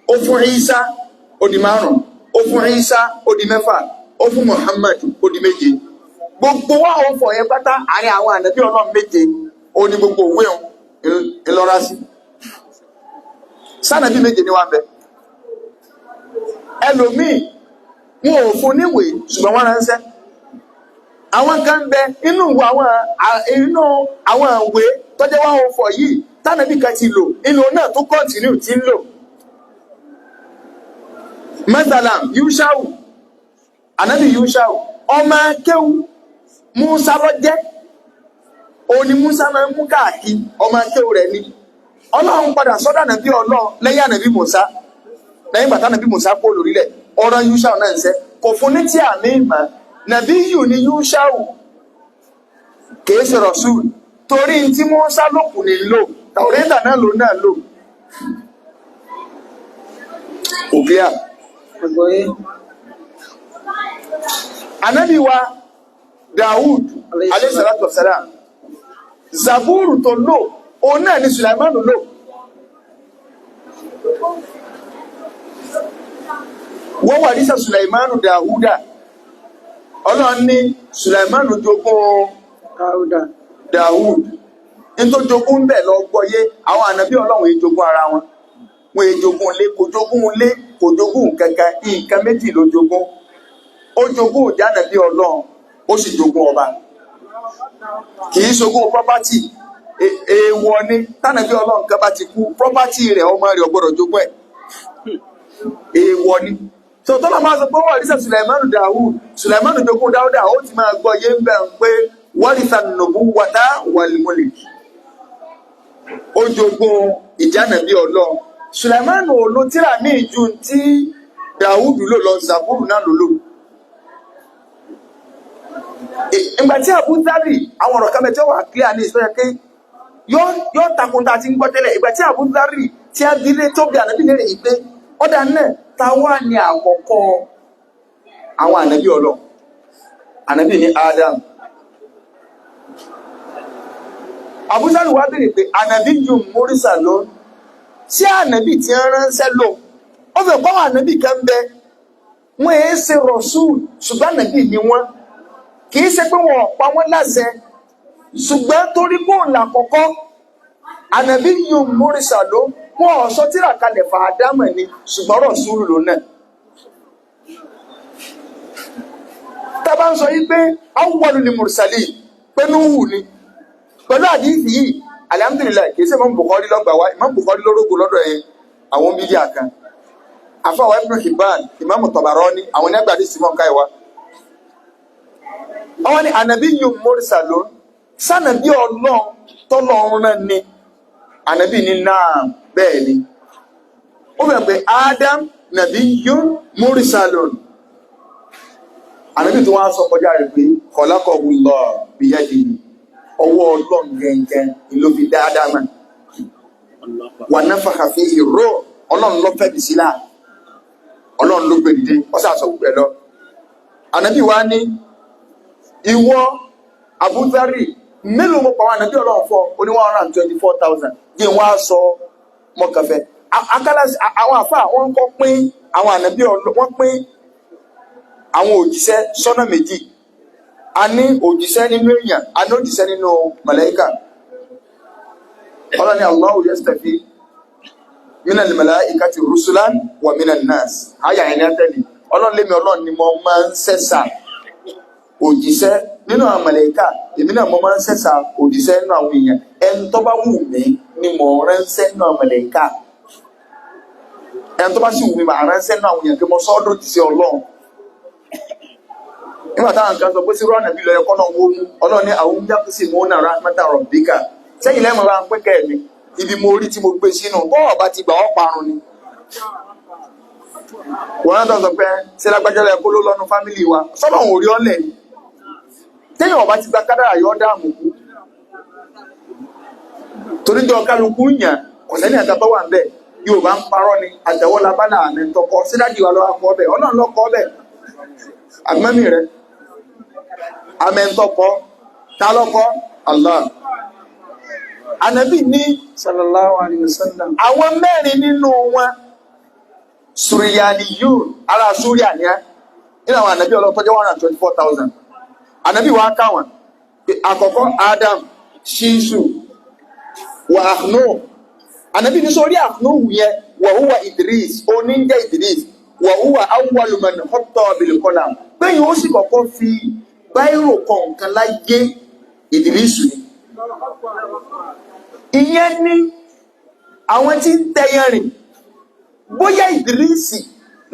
Ó fún Isa, ó di márùn. Ó fún Isa, ó di mẹ́fà. Ó fún Muhammad, ó di méje. Gbogbo wa ò fọ̀ yẹn pátá, àárín àwọn ànábì Ọlọ́run méje ó ní gbogbo òwe òun ńlọra sí. Sànàbí méje ni wà ń bẹ. Ẹlòmíì, wọn ò fún níwèé, ṣùgbọ́n wọ́n ránṣẹ́. Àwọn kan ń bẹ inú ìwé, àwọn inú àwọn ìwé tọ́jọ́ wọn ò fọ̀ yìí tánàbí kan ti lò, inú náà tó continue tí ń lò. Mẹ́tàlám Yushau, ànábì Yushau, ọmọ akéwú Musa ló jẹ́. Òun ni Musa máa ń mú káàkiri, ọmọ akéwú rẹ̀ ni. Ọlọ́run padà sọ́dọ̀ ànábì Ọlọ́run lẹ́yìn ànábì Musa, lẹ́yìn bàtà ànábì Musa kó lórílẹ̀, ọ̀rọ̀ Yushau náà ń sẹ́ kò fún ní tí àmì ìmọ̀. Nàbí yù ní Yushau, kìí ṣe Rasul, torí tí Musa lòkù ní lò, Tàwọ́rẹ́tà náà ló náà lò. Òkè à Àgbọ́yé. Ànábì wa Dawud alayhi salatu wassalam, Zaburu tó lò, òun náà ni Sulaimanu lò. Wọ́n wà ní Sulaimanu Dawuda. Ọlọ́run ní Sulaimanu jogún Dáúdà. Dawud ní tó jogún ń bẹ̀ lọ gbọ́yé. Àwọn ànábì Ọlọ́run èé jogún ara wọn, wọn èé jogún ilé, kò jogún ilé, kò jogún kankan. Nǹkan méjì ló jogún: ó jogún ìjánàbí Ọlọ́run, ó sì jogún ọba. Kì í ṣogún property. Èèwọ̀ ni tánàbí Ọlọ́run kan bá ti kú, property rẹ̀ ọmọ rẹ̀ ò gbọ́dọ̀ jogún ẹ̀. Èèwọ̀ ni. So tọ́lá máa sọ pé wọ́n rí sẹ́ Sùlẹ̀mánù Dàwùd, Sùlẹ̀mánù jogún Dáúdà, ó ti máa gbọ́ yé ń bẹ̀ ń pé waritha nubuwata wal mulk. Ó jogún ìjánàbí Ọlọ́run. Sùlẹ̀mánù ò lo tíra míì ju tí Dàwùd lò lọ, Zaburu náà lò lò. Ìgbà tí Abu Dharri, àwọn ọ̀rọ̀ kan bẹ tí ó wà clear ní ìsọ́yẹ pé yóò takun tá a ti ń gbọ́ tẹ́lẹ̀. Ìgbà tí Abu Dharri tí a bí lé tó bí ànábì lérè yìí pé ọ̀dà náà ta wá ní àkọ́kọ́ àwọn ànábì Ọlọ́run. Ànábì ní Adam. Abu Dharri wá béèrè pé ànábì ju Mursa lọ, sí ànábì tí ń ránṣẹ́ lò. Ó fẹ́ kọ́ àwọn ànábì kan bẹ, wọ́n èé ṣe rọ̀ṣúù, ṣùgbọ́n ànábì ni wọ́n. Kì í ṣe pé wọn ò pa wọ́n láṣẹ, ṣùgbọ́n torí bóun làkọ́kọ́ ànábì yóò múrísà ló wọn ò sọ tírà kalẹ̀ fà ádámọ̀ ni, ṣùgbọ́n rọ̀ṣúlù ló náà. Tá a bá ń sọ yìí pé awwalul mursalin pé Núhù ni, pẹ̀lú àdìsí yìí alhamdulillah, kì í ṣe Imam Bukhari lọ́gbà wá. Imam Bukhari lórógbò lọ́dọ̀ yẹn àwọn bídíà kan, àfọwọ́ Ibn Hibban, Imam Tabarani, àwọn ní àgbàdì simon káìwá. Àwọn ni ànàbí yóò mursalun, sànàbí Ọlọ́run tọ́lọ́run rán ni. Ànàbí ní náà bẹ́ẹ̀ ni. Ó bẹ̀rẹ̀ pé Adam nàbí yóò mursalun. Ànàbí tó wá sọ kọjá rẹ̀ pé khalaqahullah biyadihi, ọwọ́ Ọlọ́run gẹ́gẹ́ ni ló fi dáadáa mà. Wa nafakha fihi ruh, Ọlọ́run ló fẹ́ bìsí láà, Ọlọ́run ló gbé dìde, ó sàṣọ gbogbo ẹ̀ lọ. Ànàbí wa ní ìwọ Abu Dharri, mélòó mo pa àwọn ànàbí Ọlọ́run fọ? Ó ní 124,000. Bí wọ́n á sọ mọ́kànfẹ́ akálà àwọn àfa, wọ́n kọ́ pín àwọn ànàbí Ọlọ́run, wọ́n pín àwọn òjíṣẹ́ sọ́nà méjì. A ní òjíṣẹ́ nínú èèyàn, a ní òjíṣẹ́ nínú màláíkà. Ọlọ́run ní Allahu yastafi minal malaikati rusulan wa minan nas. Àyà yẹn ní àtẹ̀lé. Ọlọ́run lémi Ọlọ́run ni mo máa ń sẹ́sà òjíṣẹ́ nínú àwọn màláíkà, èmi náà mo máa ń sẹ́sà òjíṣẹ́ nínú àwọn èèyàn. Ẹni tó bá wù mí ni mo ránṣẹ́ nínú àwọn màláíkà, ẹni tó bá sì wù mí màá ránṣẹ́ nínú àwọn èèyàn kí mo sọ́ọ́dọ̀ òjíṣẹ́ Ọlọ́run. Nígbà táwọn kan sọ pé sí rọ́ọ̀nà bí lọ ẹ̀kọ́ náà wó mú, Ọlọ́run ní àwọn jákèsí mú náà rahmatan rabbika, sẹ́yìn lẹ́mọ̀ bá ń pín kẹ́ẹ̀mí ibi mo rí tí mo gbé sínú bọ́ọ̀ bá ti gbà ọ́ parun ni. Wọ́n náà sọ pé ṣé lágbájá lọ ẹ̀kọ́ ló lọ́nu fámìlì wa, sọ́nà òun ò rí ọ́lẹ̀ ni. Téèyàn ọba ti gba kádàrà yọ dáàmú kú. Torí jọ kálukú yàn kò sẹ́ni àga tó wà ń bẹ̀. Yorùbá ń parọ́ ni àtẹ̀wọ́lá bá náà àmì tọkọ sídájì wa lọ́wọ́ akọ ọbẹ̀ Ọlọ́run lọ́kọ ọbẹ̀ àgbẹ́mí rẹ̀ amẹ́ntọ́kọ́ ta lọ́kọ́ Allah. Ànábì ní Sallallahu alayhi wa sallam. àwọn mẹ́rin nínú wọn Suryaniyun, ará Súríà ní á nínú àwọn ànábì Ọlọ́run tó jẹ́ 124,000. Ànábì wa káwọn àkọ́kọ́ Adam, Shisu wa Ahnu. Ànábì ní sórí Ahnu yẹn wa huwa Idris, oní ń jẹ́ Idris, wa huwa awwalu man khatta bil qalam. Bẹ́ẹ̀ ó sì kọ́kọ́ fi báírò kọ nǹkan láyé, Idris ni. Ìyẹn ní àwọn tí ń tẹyàn rìn, bóyá Ìdírísì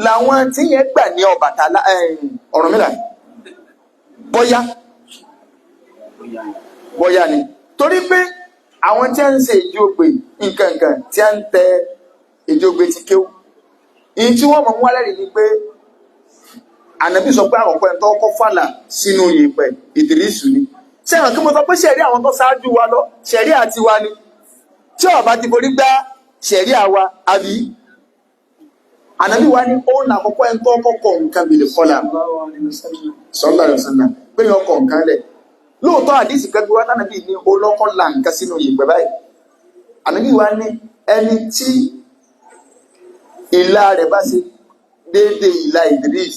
làwọn tí yẹn gbà ní Ọbàtálá, Ọ̀rúnmìlà, bóyá bóyá ni, torí pé àwọn tí ń ṣe ìjógbe nǹkankan tí ń tẹ ìjógbe ti kéwù, ìyí tí wọ́n mọ̀ ń wálẹ̀ rí ni pé Ànábì sọ pé àkọ́kọ́ ẹni tó kọ́ fàlà sínú yèèpẹ̀ Ìdírísù ni. Sẹ́wọ̀n kí mo sọ pé ṣẹ̀rí àwọn tó ṣáájú wa lọ, ṣẹ̀rí àti wa ni tí ó bá ti forí gbá ṣẹ̀rí àwa àbí Ànábì wa ní òun àkọ́kọ́ ẹni tó kọ́kọ́ nǹkan bìlì kọlà. Sallallahu alayhi wa sallam. Sallallahu alaihi wasallam pé yọ ọkọ̀ nǹkan lẹ̀ lóòótọ́ àdìsí kan bí wá tánàbí ní olọ́kọ́ la nǹkan sínú yèèpẹ̀ báyìí. Ànábì wa ní ẹni tí ìlà rẹ̀ bá ṣe déédéé ìlà Idris,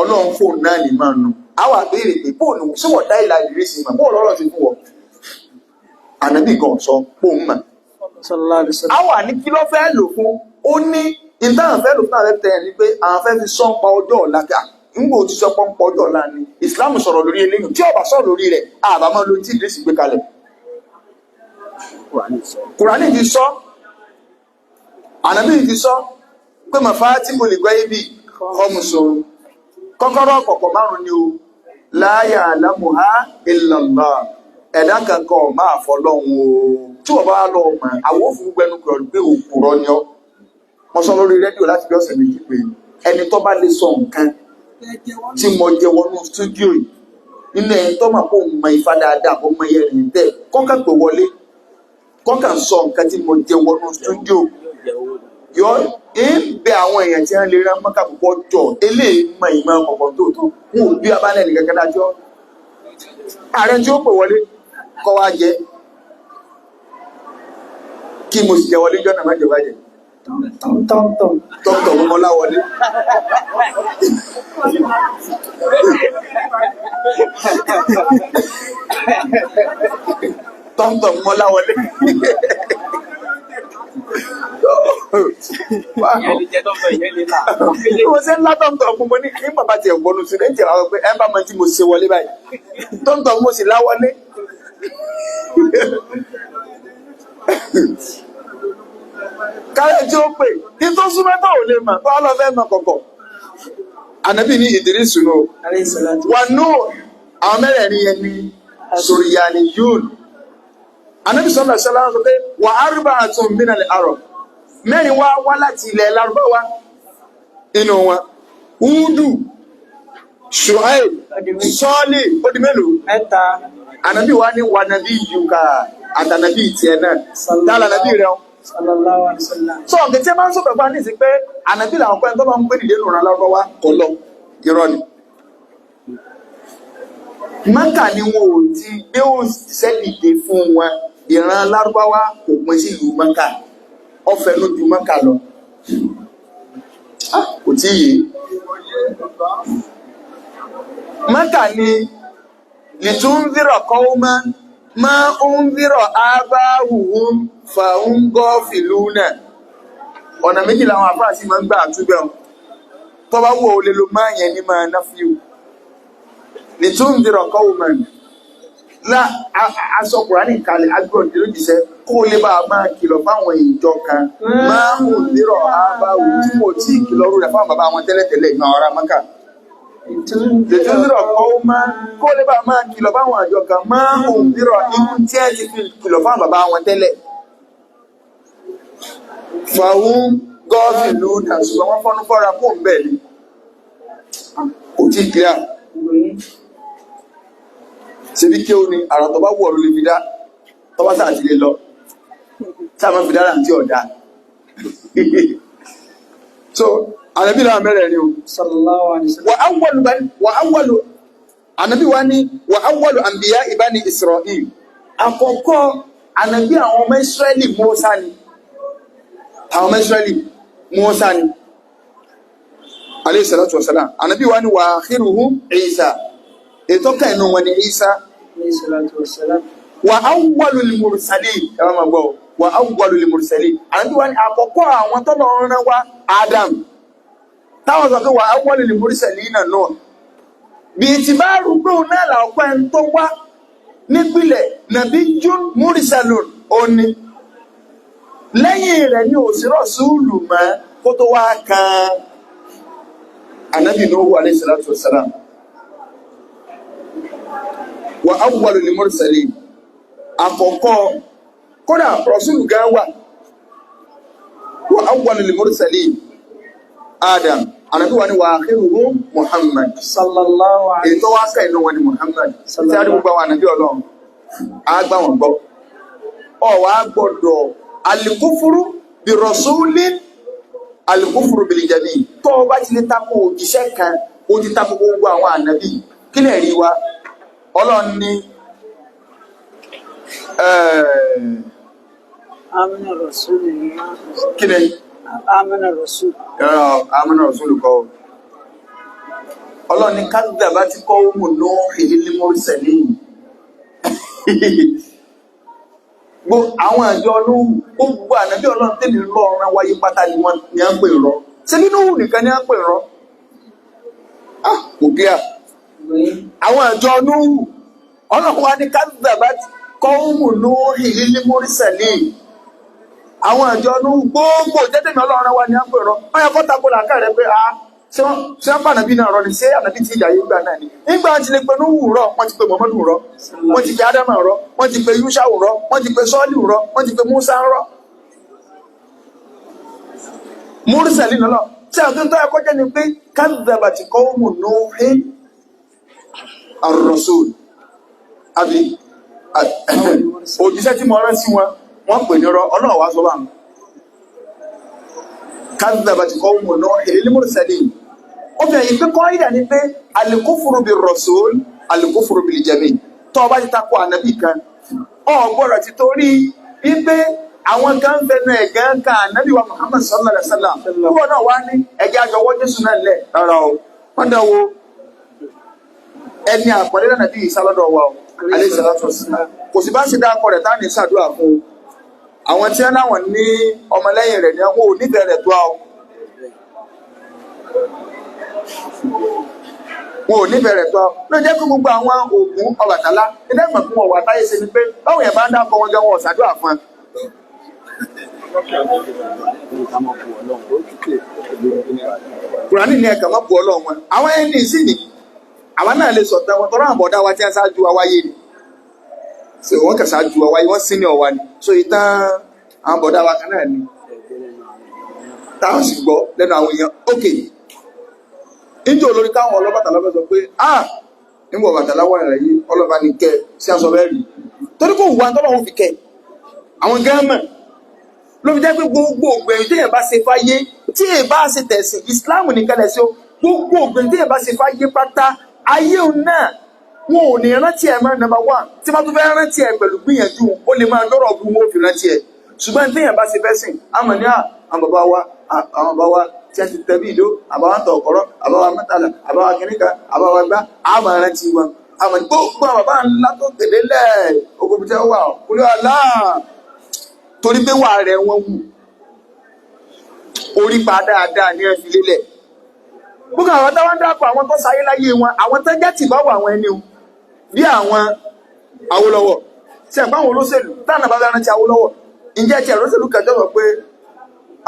Ọlọ́run fóun náà ní máa nù. Àwọn àbẹ̀rẹ̀ pé bóun sí wọ́n dá ìlà Idris mọ̀, bóun lọ́rọ̀ ti fún wọ. Ànábì gan sọ póun mọ̀. Sallallahu alayhi wa sallam. Àwọn àní kí ló fẹ́ lò fún? Ó ní ìtàn fẹ́ lò fún àwọn ẹ̀fẹ́ ni pé àwọn fẹ́ fi sọ́npa ọjọ́ ọ̀la gà. Ńgbò tí sọ pọ́npọ́ ọjọ́ ọ̀la ni Islam sọ̀rọ̀ lórí eléyìí. Tí ó bá sọ̀rọ̀ lórí rẹ̀, àbá máa lo tí Idris gbé kalẹ̀. Kùránì ti sọ, Ànábì ti sọ pé mafatihul ghaibi khamsun, kọ́kọ́rọ́ kọ̀kọ̀ márùn ni o, la ya'lamuha illallah, ẹ̀dá kankan ò máa fọlọ́hun o. Tí wọ́n bá lọ mọ̀, àwọn òfin gbẹnu kọ̀ọ̀ pé òkúrọ̀ ni ọ́. Mo sọ lórí rédíò láti bí ọ̀sẹ̀ méjì pé ẹni tó bá lè sọ nǹkan tí mo jẹ wọnú stúdíò yìí nínú ẹni tó máa kó mọ ifá dáadáa, kó mọ iye rìn tẹ kọ́kàn pé wọlé, kọ́kàn sọ nǹkan tí mo jẹ wọnú stúdíò yọ ń bẹ àwọn èèyàn tí wọ́n lè rán mọ́kà púpọ̀ jọ eléyìí mọ ìmọ̀ ọ̀pọ̀ tó tó wọn ò bí abálẹ̀ nìkan kan dájọ́ ààrẹ tí ó pè wọlé kọ́ wá jẹ kí mo sì jẹ wọlé jọ́nà má jọba jẹ Tọ́ntọ́n. tọ́tọ̀ mọ́lá wọlé. Tọ́ntọ̀ mọ́lá wọlé. Ìyẹn lè jẹ tọ́tọ̀, ìyẹn lè là. Bí mo ṣe ń lá tọ́ntọ̀ fún mo ní kí bàbá tiẹ̀ gbọ́nu sí lẹ́yìn tí àwọn pé ẹ bá mọ tí mo ṣe wọlé báyìí. Tọ́ntọ̀ mo sì láwọlé. Káyọ̀ tí ó pè ní tó súnmọ́ tó ò lè mọ̀ tó á lọ fẹ́ mọ kọ̀kọ̀. Ànábì ní Ìdírísù nù. Alayhi salatu. Wà nù àwọn mẹ́rẹ̀ẹ̀rin yẹn ni Sòrìyàní yún. Ànábì sọ́nà ṣẹlá sọ pé wà arba'atun minal arab. Mẹ́rin wá wá láti ilẹ̀ Lárúbáwá inú wọn. Údù, Ṣùháì, Sọ́ọ̀lì, ó di mélòó? Mẹ́ta. Ànábì wa ní wànàbí yùkà àtànàbí tiẹ̀ náà. Dáàlà nàbí rẹ̀ ọ́. Sallallahu alayhi wa sallam. Sọ ọ̀gẹ̀ tí a máa ń sọ̀rọ̀ fún àníṣe pé ànábì làwọn pẹ́ tó máa ń gbé dìde lòrán lárúbáwá kọ lọ. Irọ́ ni. Mákà ni wọn ò ti gbé òṣìṣẹ́ dìde fún wọn. Ìran lárúbáwá kò pín sí ìlú Mákà. Ọ̀fẹ́ ló ju Mákà lọ. Ah, kò tí ì yé. Mákà ni lìtúndírọ̀ kọ́ọ́mọ́ máa ń dírọ̀ ábáhùhùn fàún náà. Ọ̀nà méjì làwọn àfáà sì máa ń gbà àtúbẹ̀ wọn. Tó bá wù ọ́ lè lo máa yẹn ní máa náfíù. Lìtúndírọ̀ kọ́ọ́mọ́ lá aṣọ Kùránì kalẹ̀ agbóhùn lójíṣẹ́ kó lè bá a máa kìlọ̀ fáwọn ìjọ kan máa ń dírọ̀ ábáhùn tí mo tí ì kìlọ̀ rú rẹ̀ fáwọn bàbá wọn tẹ́lẹ̀tẹ́lẹ̀ ìgbà ọ̀rá Mákà lètúndírọ̀ kọ́ máa kó lè bá máa kìlọ̀ fáwọn àjọ kan máa ń dírọ̀ ikú tí ẹ ti fi kìlọ̀ fáwọn bàbá wọn tẹ́lẹ̀. Fàún gọ́ọ̀fì lónà ṣùgbọ́n wọ́n fọ́nú fọ́ra kó ń bẹ̀ ni. Kò tí clear. Ṣebí kí ó ní àrà tó bá wù ọ́ ló lè fi dá tó bá sáà ti lè lọ. Sáà máa fi dára tí ọ̀dà. So, àrẹ́bí làwọn mẹ́rẹ̀ẹ̀rin o. Sallallahu alayhi wa sallam. Wa awwalu bani wa awwalu anabi wa ni wa awwalu anbiya ibani Israel. Àkọ́kọ́ anabi àwọn ọmọ Israẹli Musa ni. Àwọn ọmọ Israẹli Musa ni. Alayhi salatu wa salam. Anabi wa ni wa akhiruhum Isa. Ètò kan inú wọn ni Isa. Alayhi salatu wa salam. Wa awwalul mursalin. Ẹ máa gbọ́ o. Wa awwalul mursalin. Anabi wa ni àkọ́kọ́ àwọn tọ́lọ́run rán wá Adam. Táwọn sọ pé wa awwalul mursalin náà náà bí ti bá rúgbó náà làwọn ẹni tó wá nípìnlẹ̀ nàbí jún múrísàlùn òní lẹ́yìn rẹ̀ ní òsírọ̀ súùlù mọ́ kó tó wá kan ànábì Nuhu alayhi salatu wassalam. Wa awwalul mursalin àkọ́kọ́ kódà rọ̀súlù gan wà wa awwalul mursalin Adam ànábì wa ni wa akhiruhum Muhammad Sallallahu alayhi èyí tó wá kẹ́ inú wọn ni Muhammad tí a rí gbogbo àwọn ànábì Ọlọ́run á gbà wọ́n gbọ́ ọ wá gbọ́dọ̀ alikufuru bi rasulin alikufuru bil jami tó o bá ti lè tako òjíṣẹ́ kan ó ti tako gbogbo àwọn ànábì kí lè rí wa Ọlọ́run ní Amina Rasul. kí ni Amina Rasul. amúnà rasulu kọ́ ọ. Ọlọ́run ní kadhabati qawmu Nuhin lil mursalin. Gbogbo àwọn àjọ Núhù gbogbo ànábì Ọlọ́run tèmi lọ́ọ̀rán wáyé pátá ni wọ́n ní à ń pè rọ́. Ṣé bí Núhù nìkan ní à ń pè rọ́? Ah, kò kíá. Àwọn àjọ Núhù Ọlọ́run wa ní kadhabat kọ́ qawmu Nuhi lil mursalin. Àwọn ìjọ ní gbogbo jẹ́tẹ̀mí ọlọ́run wa ni à ń pè rọ. Wọ́n yẹ kó tako làákà rẹ pé ah, ṣé wọ́n pa ànàbí náà rọ ni, ṣé ànàbí ti ìjà yìí gbà náà ni? Nígbà tí lè pe Núhù rọ, wọ́n ti pe Muhammadu rọ, wọ́n ti pe Ádámà rọ, wọ́n ti pe Yúṣàù rọ, wọ́n ti pe Sọ́ọ̀lù rọ, wọ́n ti pe Músà rọ. Mursalin lọ́lọ́. Ṣé àwọn tó ń ẹ̀kọ́ jẹ́ ni pé kadhabat qawmu Nuhin ar-rasul, àbí òjíṣẹ́ tí mo rán sí wọn, wọ́n pè ní rọ. Ọlọ́run wá sọ bá wọn. Kadhabat qawmu Nuhin lil mursalin. Ó fi ẹ̀yìn pé kọ́ ìdà ni pé al-kufru bir-rasul al-kufru bil-jami'. Tó o bá ti takò ànábì kan, o gbọ́dọ̀ ti torí wípé àwọn kan fẹnu ẹ̀gán kan ànábì wa Muhammad sallallahu alaihi wasallam, kúrò náà wá ní ẹ̀jẹ̀ àjọwọ́ Jésù náà lẹ̀. Rárá o, wọ́n dán wo ẹni àpọ̀lẹ́ náà bí ìsálọ́dọ̀ wa o, alayhi salatu wassalam. Kò sí bá ṣe dákọ̀ rẹ̀ táà ní ṣàdúrà fún o. Àwọn tí wọ́n láwọn ní ọmọlẹ́yìn rẹ̀ ní wọn ò nífẹ̀ẹ́ rẹ̀ tó a o, wọn ò nífẹ̀ẹ́ rẹ̀ tó a o. Ló jẹ́ kó gbogbo àwọn Ògún, Ọbàtálá ilé ìmọ̀ fún wọn wà táyé ṣe ni pé báwọn yẹn bá ń dákọ̀ wọn gan, wọn ò ṣàdúrà fún ẹ. Kùránì ní ẹ̀ka mọ́ bu Ọlọ́run wọn. Àwọn ẹni sì ni àwa náà lè sọ̀tàn wọn tọ́lá àbọ̀dá wa tí wọ́n ṣáájú wa wáyé ni. Ṣé wọ́n kà ṣáájú wa wáyé, wọ́n sí ní ọ̀wá ni. So ìtàn àwọn bọ̀dá wa kan náà ni táwọn sì gbọ́ lẹ́nu àwọn èèyàn. Ok, níjẹ́ olórí káwọn ọlọ́bàtàlá fẹ́ sọ pé ah, nígbà Ọbàtálá wà rẹ̀ yìí, ọlọ́ba ní kẹ́ sí aṣọ bẹ́ẹ̀ rí, torí kò wà tọ́lọ́ wọn fi kẹ́ àwọn gẹ́mẹ̀. Ló fi jẹ́ pé gbogbo ògbẹ̀yìn téèyàn bá ṣe fáyé, tí èèyàn bá ṣe tẹ̀sìn Islam nìkan lẹ̀ sí o, gbogbo ògbẹ̀yìn téèyàn bá ṣe fáyé pátá, ayé òun náà wọn ò ní rántí ẹ̀ mọ́. Number one, tí wọ́n tún fẹ́ rántí ẹ̀ pẹ̀lú gbìyànjú, ó lè máa lọ́rọ̀ bu wọn ò fi rántí ẹ̀. Ṣùgbọ́n téèyàn bá ṣe fẹ́ sìn, àmọ́ ní àwọn bàbá wa, àwọn bàbá wa tí a ti tẹ̀bí ìdó, àbáwá tọ̀ ọ̀kọ̀rọ̀, àbáwá mẹ́tàlá, àbáwá kìnìkan, àbáwá gbá, àmọ́ rántí wọn. Àmọ́ ní gbogbo àwọn bàbá ńlá tó tẹ̀lé lẹ̀ ogun tí wọ́n wà kúlẹ̀ ọ̀la, torí pé wà rẹ̀ wọ́n wù orí pa dáadáa ní ẹ fi lélẹ̀. Gbogbo àwọn táwọn dápọ̀, àwọn tó sáyé láyé wọn, àwọn tó jẹ́ tìbáwọ̀ àwọn ẹni o, bí àwọn Awólọ́wọ̀ tí ẹ̀pá àwọn olóṣèlú táwọn bá fẹ́ rántí Awólọ́wọ̀, ǹjẹ́ tí olóṣèlú kẹjọ sọ pé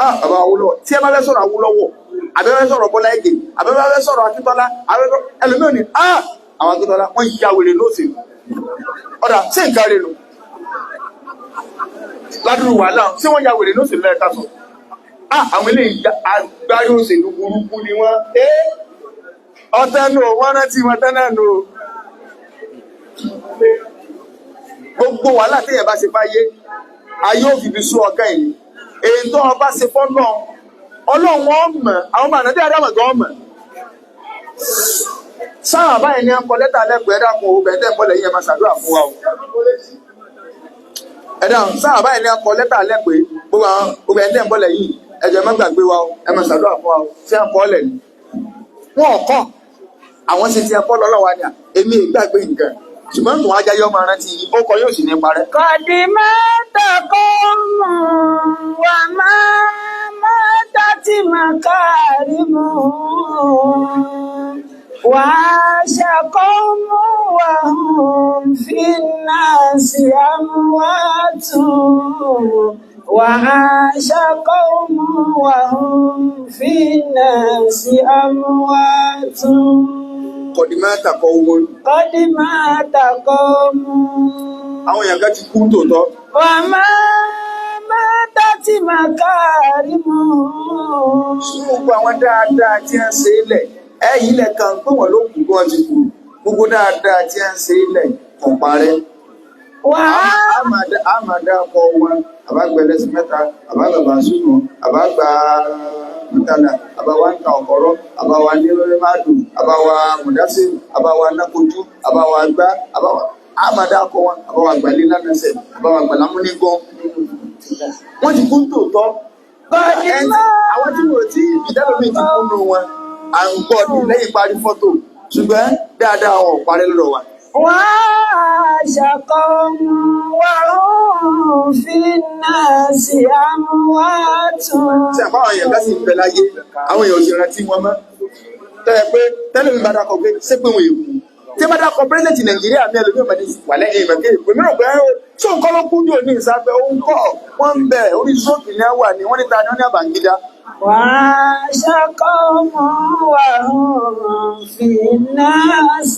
ah, bàbá Awólọ́wọ̀? Tí ẹ bá fẹ́ sọ̀rọ̀ Awólọ́wọ̀, àbẹ́ fẹ́ sọ̀rọ̀ Bọ́lá Ìgè, àbẹ́ fẹ́ sọ̀rọ̀ Akíntọ́lá, ẹlòmíràn ní ah, àwọn Akíntọ́lá wọ́n ya wèrè lóṣèlú. Ọ̀dà sí nǹkan rẹ̀ nù ládùúrú wàhálà, ṣé wọ́n ya wèrè lóṣèlú lẹ́ẹ̀ka sọ? Ah, àwọn eléyìí agbárí òṣèlú burúkú ni wọ́n. Ọtẹ́ nù wọ́n rántí wọn tẹ́ náà nù. Gbogbo wàhálà téèyàn bá ṣe fáyé, ayé ò fi sú ọkàn yìí. Èyí tó ọba ṣe fọ́nà Ọlọ́run ọmọ àwọn ọmọ ànábì Ádámù gan ọmọ sáà báyìí ní akọ lẹ́tà lẹ́kọ̀ọ́. Ẹ dákun o, bẹ̀ẹ́ tẹ́ ń bọ̀ lẹ́yìn, ẹ máa ṣàdúrà fún wa o. Ẹ dáhùn sáà báyìí ní akọ lẹ́tà lẹ́pẹ́ gbogbo àwọn gbogbo ẹ̀ tẹ́ ń bọ̀ lẹ́yìn, ẹ jọ̀ọ́ ẹ má gbàgbé wa o, ẹ máa ṣàdúrà fún wa o. Tí a kọ́ lẹ̀ ní wọn kọ́ àwọn ṣe ti ẹ̀kọ́ lọ́lọ́wà ni à èmi ìgbàgbé nǹkan, ṣùgbọ́n tòun ajá yọ máa rántí yìí, ó kọ yóò sì ní parẹ́. قد مات قوم وما ماتت مكارمهم، وعاش قوم وهم في الناس أموات، وعاش قوم وهم في الناس أموات. Kọ̀dìmọ́tà kọ owó. قد مات قوم Àwọn èèyàn kan ti kú tòótọ́. وما ماتت مكارمهم. Gbogbo àwọn dáadáa tí a ń ṣe lẹ̀, ẹ̀yìn ilẹ̀ kan pé wọ́n ló kú bí wọ́n ti kú, gbogbo dáadáa tí a ń ṣe lẹ̀ kò parẹ́. وعاش A máa dá ọkọ̀ wọn, àbágbà ẹlẹ́sìn mẹ́ta, àbágbà bàṣúnù, àbágbà mọ́tàlá, àbáwá ń ta ọ̀kọ̀rọ̀, àbáwá ní mádùn, àbáwá mùdásí, àbáwá nákojú, àbáwá gbá, àbáwá a máa dá ọkọ̀ wọn, àbáwá gbàlẹ́ lánàṣẹ, àbáwá gbàlámúnígán. Wọ́n ti kú tòótọ́. قد Àwọn tí wọ́n ti ìdálómi ti kú nù wọn, à ń gbọ́ ní lẹ́yìn parí fọ́tò, ṣùgbọ́n dáadáa wọn ò parẹ́ lọ́dọ̀ wa. وعاش قوم وهم في الناس أموات. Tí àpá àwọn èèyàn bá sì ń bẹ láyé, àwọn èèyàn ò sì rántí wọn mọ́. Tẹ́lẹ̀ pé tẹ́lẹ̀ mi bá dákọ̀ pé ṣé pé wọn èkú tí bá dákọ̀ pírẹ́sẹ̀ntì Nàìjíríà mi, ẹlòmíì ọmọdé wà lẹ́yìn ìmọ̀ kéèkó mi rò pé Sóun kọ́ ló kú jò ní ìsáfẹ́ òun kọ́ wọ́n ń bẹ̀ orí sóòkì ní wà ní wọ́n níta ní wọ́n ní Àbàngídá. وعاش قوم وهم في الناس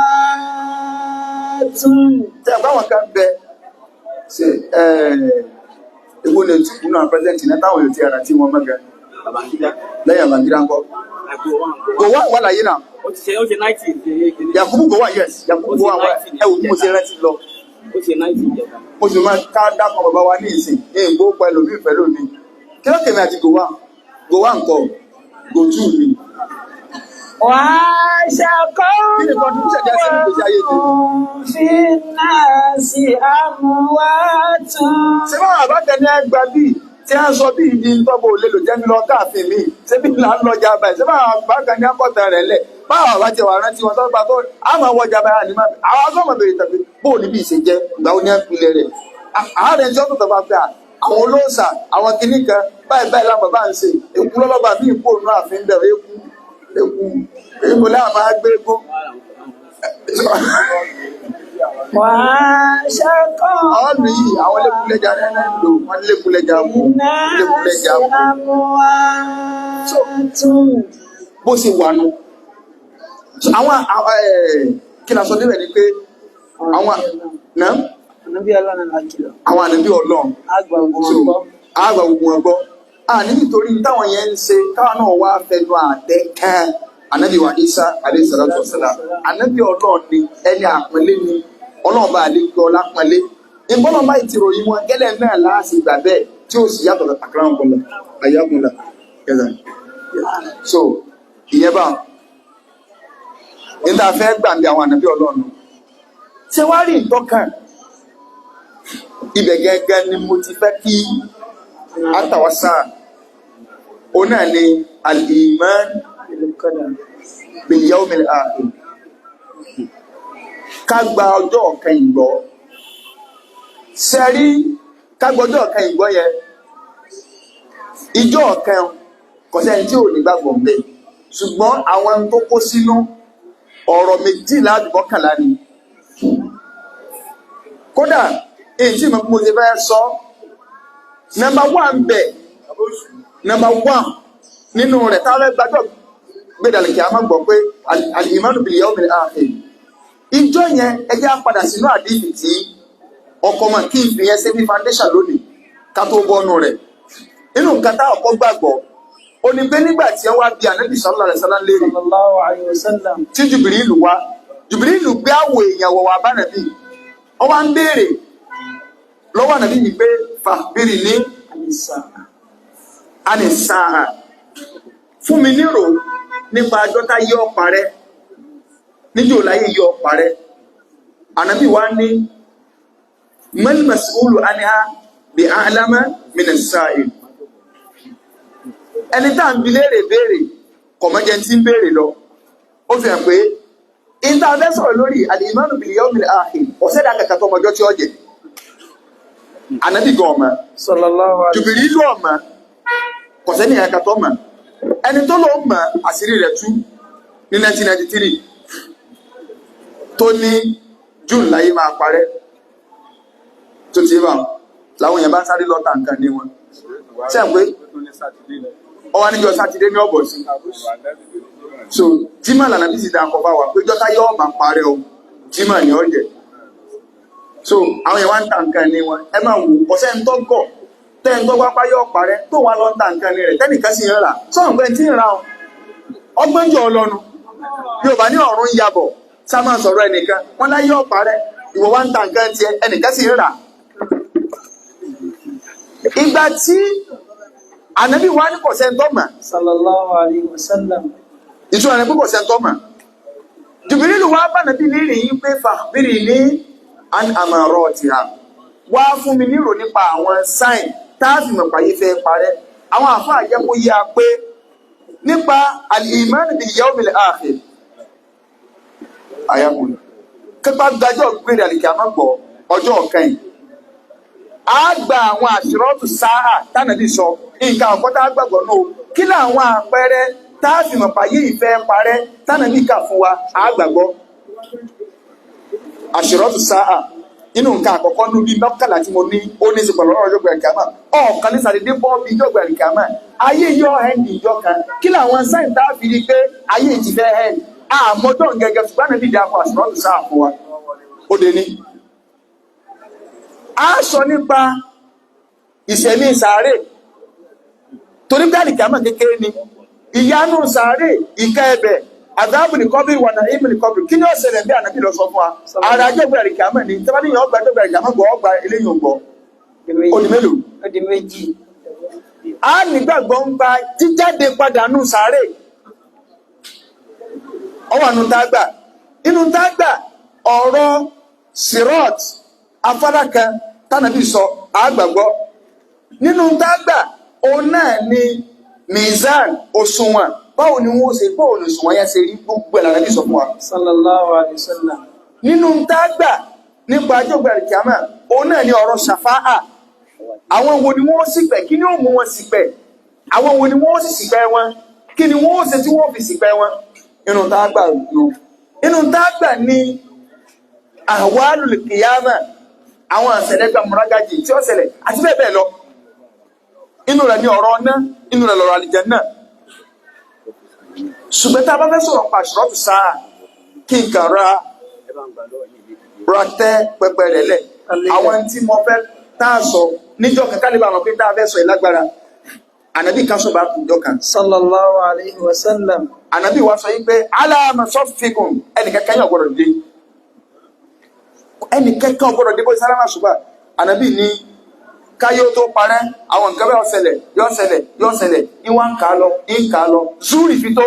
أموات. Tí a báwọn kan bẹ ṣe ewu ni tí kùnà pẹ́sẹ̀ntì náà táwọn yóò ti ara tí wọ́n mọ́ga Babangida. lẹ́yìn Àbàngídá ńkọ́. Àgbo wà ń gbọ́. Gowon wà láyé náà. Ó ti ṣe ó ṣe 90 ṣe kìíní. Yakubu Gowon, yes, Yakubu Gowon wà. Ẹ wò bí mo ṣe rántí lọ. Ó ṣe 90 ìjẹta. Mo sì máa ká dákan bàbá wa ní ìsìn ní ìgbó pẹ̀lú mi pẹ̀lú mi. Kí ló kèmí àti Gowon? Gowon ńkọ́? Gòtú mi. وعاش Kí ni قوم contribution jẹ́ sínú ìgbésí ayé tèmi? وهم في الناس أموات. Ṣé báwọn àbájá ní ẹgbàá bíi tí a ń sọ bí ìdí ń tọ́bọ̀ olè lò jẹ́ mi lọ káàfin mi, ṣé bí là ń lọjà báyìí? Ṣé báwọn àbájá ní akọ́tà rẹ̀ lẹ̀? Báwọn àbájá wà rántí wọn sọ́gbà tó àmọ́ wọjà báyà ní máa àwọn agbọ́mọ̀ bèrè tàbí bóò ní bí ìṣe jẹ́ ìgbà wo ní ẹ̀pìlẹ̀ rẹ̀. Àárẹ̀ tí wọ́n tó tọ́ba pé àwọn olóòṣà àwọn kinní kan báyìí báyìí láwọn bàbá ń ṣe èkú lọ́lọ́ba bí ìkó òun àfin bẹ̀rẹ̀ eku eku eku láwọn máa gbé eku. وعاش قوم Àwọn lù yìí àwọn lẹ́kùlẹ́jà rẹ̀ ń lò wọ́n lẹ́kùlẹ́jà في kú الناس lẹ́kùlẹ́jà kú. So أموات. bó ṣe wà nù. So, àwọn kí la sọ débẹ̀ ni pé àwọn náà Ànábì Ọlọ́run la kìlọ̀. àwọn ànábì Ọlọ́run Àgbà ogun so wọn gbọ́. àgbà gbogbo wọn gbọ́. A ní nítorí táwọn yẹn ń ṣe káwọn náà wá fẹnu àtẹ kán ànábì wa Isa alayhi salatu wassalam. Ànábì Ọlọ́run ni ẹni àpọ́nlé ni Ọlọ́run bá lè gbọ́ lápọ́nlé. Ìbọ́lọ̀ bá ti ròyìn wọn gẹ́lẹ́ náà láàṣì ìgbà bẹ́ẹ̀ tí ó sì yàtọ̀ àkàrà ọ̀pọ̀lọ̀ àyàkùnlá. So ìyẹn bá níta fẹ́ gbà ń bí àwọn ànábì Ọlọ́run ṣé wá rí ìtọ́kàn ibẹ̀ gẹ́gẹ́ ni mo ti fẹ́ kí àtàwásá ó náà ni al-iman bil yawmil akhir, ká gba ọjọ́ ọ̀kan ìgbọ́. Ṣe rí ká gba ọjọ́ ọ̀kan ìgbọ́ yẹn, ìjọ ọ̀kan kò sẹ́ni tí ò ní gbàgbọ́ ń bẹ, ṣùgbọ́n àwọn tó kó sínú ọ̀rọ̀ méjìlá àbí mọ́kànlá ni. Kódà èyí tí mo ti fẹ́ sọ nọ́mbà wán bẹ̀, nọ́mbà wán nínú rẹ̀ táwọn ẹgbàjọ́ gbẹdàlẹ̀ kí a má gbọ́ pé al-imanu bil yawmil akhir. Ìjọ yẹn ẹjẹ́ á padà sínú àdìsí tí ọkọ̀ mọ̀ kí n fi yẹn ṣe bí foundation lónìí ká tó bọ́nu rẹ̀. Nínú nǹkan tá ọkọ̀ gbàgbọ́ ó ní pé nígbà tí wọ́n wá bí Ànábì sallallahu alaihi wasallam léèrè Sallallahu alayhi wa sallam. tí Jùbìrìlù wá, Jùbìrìlù gbé àwọ̀ èèyàn wọ̀ wá bá Ànábì, wọ́n wá ń béèrè lọ́wọ́ Ànábì yìí pé fàbírì ní Àlìsà. ànìsáà fún mi nírò nípa ọjọ́ tá yọ parẹ́, níjò láyé yọ parẹ́. Ànábì wá ní mal mas'ulu anha bi a'lama min as-sa'il, ẹni tá à ń bi léèrè béèrè kọ̀mọ́jẹ tí ń béèrè lọ. Ó fi hàn pé ìta fẹ́ sọ̀rọ̀ lórí al-imanu bil yawmil akhir ọ̀sẹ̀ dà kàkà tó ọmọjọ́ tí ó jẹ. Ànábì gan ọmọ Sallallahu alayhi. Jùbìrìlù ọmọ kọ̀sẹ́nì ẹ̀ka tó mọ̀, ẹni tó lọ mọ̀ àṣírí rẹ̀ tú ní 1993 tó ní June láyé máa parẹ́ tó ti bá làwọn èèyàn bá ń sáré lọ́ta nǹkan ní wọn ṣe pé ọwá níjọ́ sátidé ní ọ̀bọ̀ sí. So jimá lànà bí sì dá nǹkan bá wà pé jọ́tá yóò máa parẹ́ o, jimá ní ọ̀jẹ̀. So àwọn èèyàn wá ń ta nǹkan ní wọn, ẹ máa wò ọ̀sẹ̀ ń tọ́gọ̀ tẹ́ ń tọ́gbà páyọ̀ parẹ́ tó wà lọ ń ta nǹkan ní rẹ̀ tẹ́nìkan sì ń rà sọ̀rọ̀ pé tí ń ra ọ ọgbọ́njọ́ ọlọ́nu Yorùbá ní ọ̀run ń yabọ̀ sá máa sọ̀rọ̀ ẹnìkan wọn láyé ọ̀parẹ́ ìwọ wá ń ta nǹkan tiẹ̀ ẹnìkan sì ń rà. Ìgbà tí Ànábì wa ní kọ̀sẹ̀ ń tọ́mà Sallallahu alayhi wa sallam. ìtura ní púpọ̀ sẹ́ńtọ́ mà. Jùbìrìlù wá bá nàbí léèrè yìí pé fàbírì ní an àmàrọ̀ ti hà wá fún mi nírò nípa àwọn sáìn táàfì mọ̀ pàyé fẹ́ parẹ́. Àwọn àfáà jẹ́ kó yá pé nípa al-iman bil yawmil akhir àyàkùn kípa gbàjọ́ gbére àlìkà má gbọ́ ọjọ́ ọ̀kan yìí a gba àwọn àṣírọ́tù sáà tánàbí sọ nǹkan àkọ́tà gbàgbọ́ náà kí làwọn àpẹẹrẹ táàfì mọ̀ pàyé ìfẹ́ parẹ́ tánàbí kà fún wa a gbàgbọ́ àṣírọ́tù sáà Inú nǹkan àkọ́kọ́ nú bíi mọ́kànlá tí mo ní, ó ní í ṣe pẹ̀lú ọ̀rọ̀ ọjọ́ ìkàmà. Ọ̀kan ní sàdédé bọ́ bí ìjọba ìkàmà. Ayé yọ ẹ̀ǹdì ìjọ kan. Kí làwọn sáyìn tá a fi rí pé ayé ti fẹ́ ẹ̀ǹdì? Àmọ́jọ́ gẹ́gẹ́, ṣùgbọ́n àná bíi àpò àṣùrọ̀ tó sáà fún wa. Ó dé ní. A sọ nípa ìṣẹ̀mí sàárè torí bí àlìkàmà kékeré ni ìyanu sàárè, ìkẹ́ ẹbẹ̀, àdáàbò ní kọ́bí wà náà ìmìlì kọ́bí. Kí ni ó ṣẹlẹ̀ bí ànábì lọ sọ fún wa? Ara àjọgbé àlìkàmà ni tẹ́bá níyàn ọgbà àjọgbé àlìkàmà gbọ́, ọgbà eléyìí ò gbọ́. Ó di mélòó? Ó di méjì. A nígbàgbọ́ ń gba jíjáde padà nù sàárè, ọwọ́ nù tá gbà inú tá gbà ọ̀rọ̀ sirot, afárá kan tánàbí sọ, àgbàgbọ́ nínú tá gbà. Òun náà ni mizan, òṣùwọ̀n. Báwo ni wọ́n ṣe, báwo ni òṣùwọ̀n yẹn ṣe rí? Gbogbo ẹ̀ lànàbí sọ fún wa. Sallallahu alayhi wa sallam. Nínú tá gbà nípa àjọgbà àlìkíámà, òun náà ni ọ̀rọ̀ ṣàfáà. Àwọn wo ni wọ́n ṣìpẹ̀? Kí ni ó mú wọn ṣìpẹ̀? Àwọn wo ni wọ́n sì ṣìpẹ̀ wọn? Kí ni wọ́n ṣe tí wọ́n fi ṣìpẹ̀ wọn? Inú tá gbà nù, inú tá gbà ní ahwalul kìyàmà, àwọn àṣẹlẹgbà múrágájì tí ó ṣẹlẹ̀ àti bẹ́ẹ̀ bẹ́ẹ̀ lọ. Inú rẹ̀ ní ọ̀rọ̀ ọ̀nà, inú rẹ̀ lọ̀rọ̀ àlìjánnà. Ṣùgbọ́n tá a bá fẹ́ sọ̀rọ̀ pa àṣírọ́tù sáà, kí n kàn ra ra tẹ́ pẹpẹ rẹ̀ lẹ̀. Àwọn tí mo fẹ́ tá a sọ níjọ́ kan, ká lè bá wọn pé tá a fẹ́ sọ ìlágbára. Ànábì kan sọ bá kù jọ kan. Sallallahu alayhi wa sallam. Ànábì wa sọ yí pé aláàmà sọfíkùn, ẹnìkankan yóò gbọ́dọ̀ dé, ẹnìkankan gbọ́dọ̀ dé bó sálámà. Ṣùgbọ́n ànábì ní káyé ó tó parẹ́, àwọn nǹkan bẹ́ẹ̀ ó ṣẹlẹ̀, yóò ṣẹlẹ̀, yóò ṣẹlẹ̀. Ìwà ń kà á lọ, ń kà á lọ, zúrì fi tó.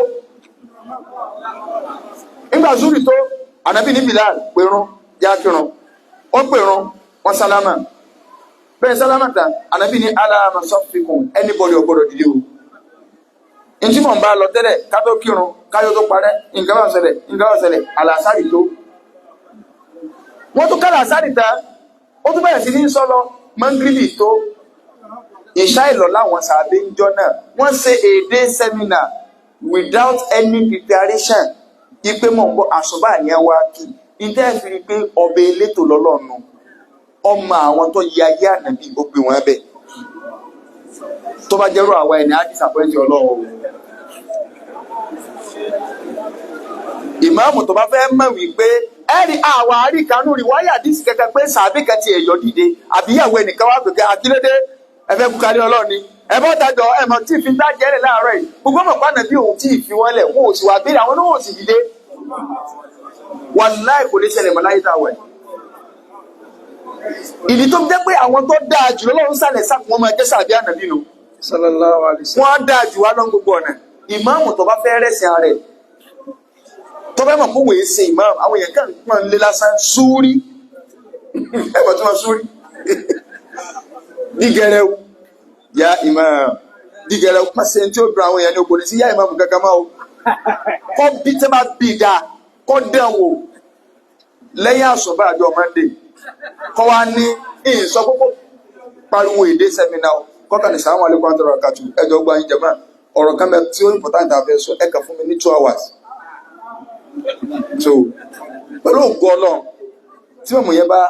Nígbà zúrì tó, ànábì ní Bilal pèrún, já kírun. Ó pèrún, wọn sálámà. Bẹ́ẹ̀ sálámà tán, ànábì ní aláàmà sọfíkùn, anybody ò gbọ́dọ̀ dìde o. Ntí mò ń bá lọ tẹ́lẹ̀, ká tó kírun, káyọ̀ tó parẹ́, nǹkan bá ṣẹlẹ̀, nǹkan bá ṣẹlẹ̀. Àlàsárì tó, wọ́n tún kálà sárì tán, ó tún bẹ̀rẹ̀ sí ní sọ́lọ. Mọ́ngíríbì tó, ìṣá ìlọ láwọn sàbẹ̀ ń jọ náà. Wọ́n ṣe èdè seminar without any preparation. Ipe mọ̀ ń bọ̀, àṣùbà yẹn wá kí ìtẹ́ fi rí pé ọbẹ̀ elétò lọ́lọ́run ọmọ àwọn tó yẹ ayé ànábì, ó gbé wọn bẹ̀. Tó bá jẹ́rú àwa ẹni, á disappoint Ọlọ́run o. Ìmáàmù tó bá fẹ́ mọ̀ wípé ẹ̀rí àwọn àríkanú rí wáyà dísì kẹkẹ pé sàbí kẹtì ẹ̀yọ́ dìde, àbíyàwó ẹnìkan wá pèké àkílédé ẹfẹ́ kúkalé ọlọ́ọ̀ni ẹ̀fọ́ dájọ́ ẹ̀mọ́ tí ìfi dájẹ́ rẹ̀ láàárọ̀ yìí. Gbogbo ọmọ pàánà bí òun tí ì fi wọ́n lẹ̀, wọn ò sì wá béèrè, àwọn oníwọ̀n ò sì dìde. Wàláì, kò lè ṣẹlẹ̀ mọ́ láyé táwọn ẹ̀. Ìdí tó jẹ́ pé àwọn tó dáa jù lọ́lọ́run sàlẹ̀ sáà wọ́n máa jẹ́ sàbí ànàbí nù. Sallallahu alayhi wa sallam. Wọ́n á dáa jù wá lọ́n gbogbo ọ̀nà. Ìmáàmù tó bá fẹ́ rẹ̀sìn ara rẹ̀, tó bá mọ̀ pé wòye ṣe ìmáàmù, àwọn èèyàn kàn pọ́n lé lásán súrí ẹ̀wọ̀n tó máa súrí dígẹrẹwu ya ìmáàmù dígẹrẹwu pàṣẹ tí ó dùn àwọn èèyàn ní okòó ní sí yá ìmáàmù kankan máa o kọ́ bí tẹ́ bá bí dáa kọ́ dán wò lẹ́yìn àsọ̀bá àjọ Monday, kọ́ wa ní ìsọ kókó pariwo èdè sẹ́mínà o, kọ́kà ní sàlámù alaykum àtọ̀rọ̀ àkàtù ẹjọ́ gba yín jẹ̀mọ́ ọ̀rọ̀ kan bẹ tí ó important àfẹ́ sọ, ẹ kàn fún mi ní 2 hours. So pẹ̀lú ògo Ọlọ́run, tí mọ̀mọ́ yẹn bá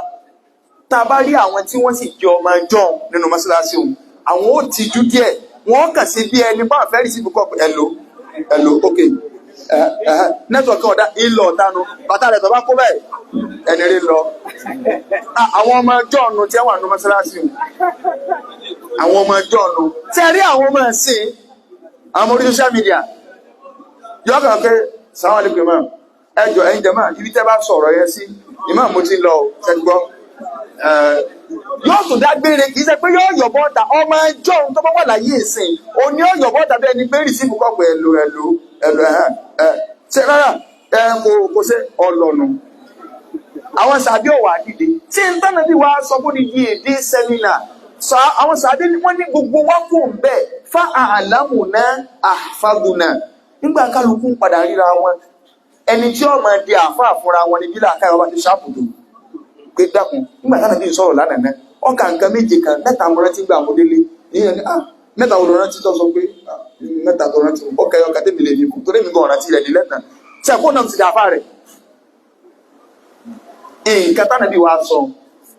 tá a bá rí àwọn tí wọ́n sì jọ ọmọ ẹjọ́ nínú mọ́ṣáláṣí òun, àwọn ó tijú díẹ̀, wọ́n kàn sí bí ẹni bá fẹ́ rí sí ibùkọ́. Ẹ̀lò ẹ̀lò, ok, network ọ̀dà ìlọ ọ̀tánu bàtà rẹ̀ tó bá kó bẹ́ẹ̀ ẹni rí lọ. Àwọn ọmọ ẹjọ́ ọ̀nù tí wọ́n wà nínú mọ́ṣáláṣí òun, àwọn ọmọ ẹjọ́ ọ̀nù tí ẹ rí, àwọn ọmọ ẹ̀sìn, àwọn ọmọ orí social media yọ kàn pé sàwọn àlejò imam, ẹjọ ẹ̀yin jẹ máa ibi tẹ́ bá sọ̀rọ̀ yẹn sí imam, mo ti lọ ṣẹgbọ. Yóò tún dágbére, kì í ṣe pé yóò yọ bọ́ta. Ọmọ ẹjọ́ ohun tó bá wà láyé ìsìn òní yóò yọ bọ́ta bí ẹni pé rìsíìmù kọ́ pé ẹ̀lò ẹ̀lò ẹ̀lò ẹ̀hán ẹ̀ ṣe rárá ẹ̀ kò ṣe ọlọ́nu. Àwọn sàbí ò wà dìde tí n tánà bí wàá sọ fún ní yìí èdè sẹ́mínà sọ. Àwọn sàbí wọ́n ní gbogbo wa kò ń bẹ̀ fa àlámùná àfagùnà. Nígbà kálukú ń padà ríra wọn, ẹni tí ó máa di àáfàá fúnra wọn ni bí làákàyè wọn bá ti ṣàpùtò pé dákun, nígbà táwọn bí ń sọ̀rọ̀ lánàá náà, ọkà nǹkan méje kan, mẹ́ta mo rántí gbà mo délé ìyẹn ni ah, mẹ́ta wo ló rántí tó sọ pé ah, mẹ́ta tó rántí ọkà ẹyọ kàtẹ́mi lè fi kù torí mi gan rántí rẹ̀ nílẹ̀ tán tí àpò náà ti dà àáfàá rẹ̀. Nǹkan tánàbí wa sọ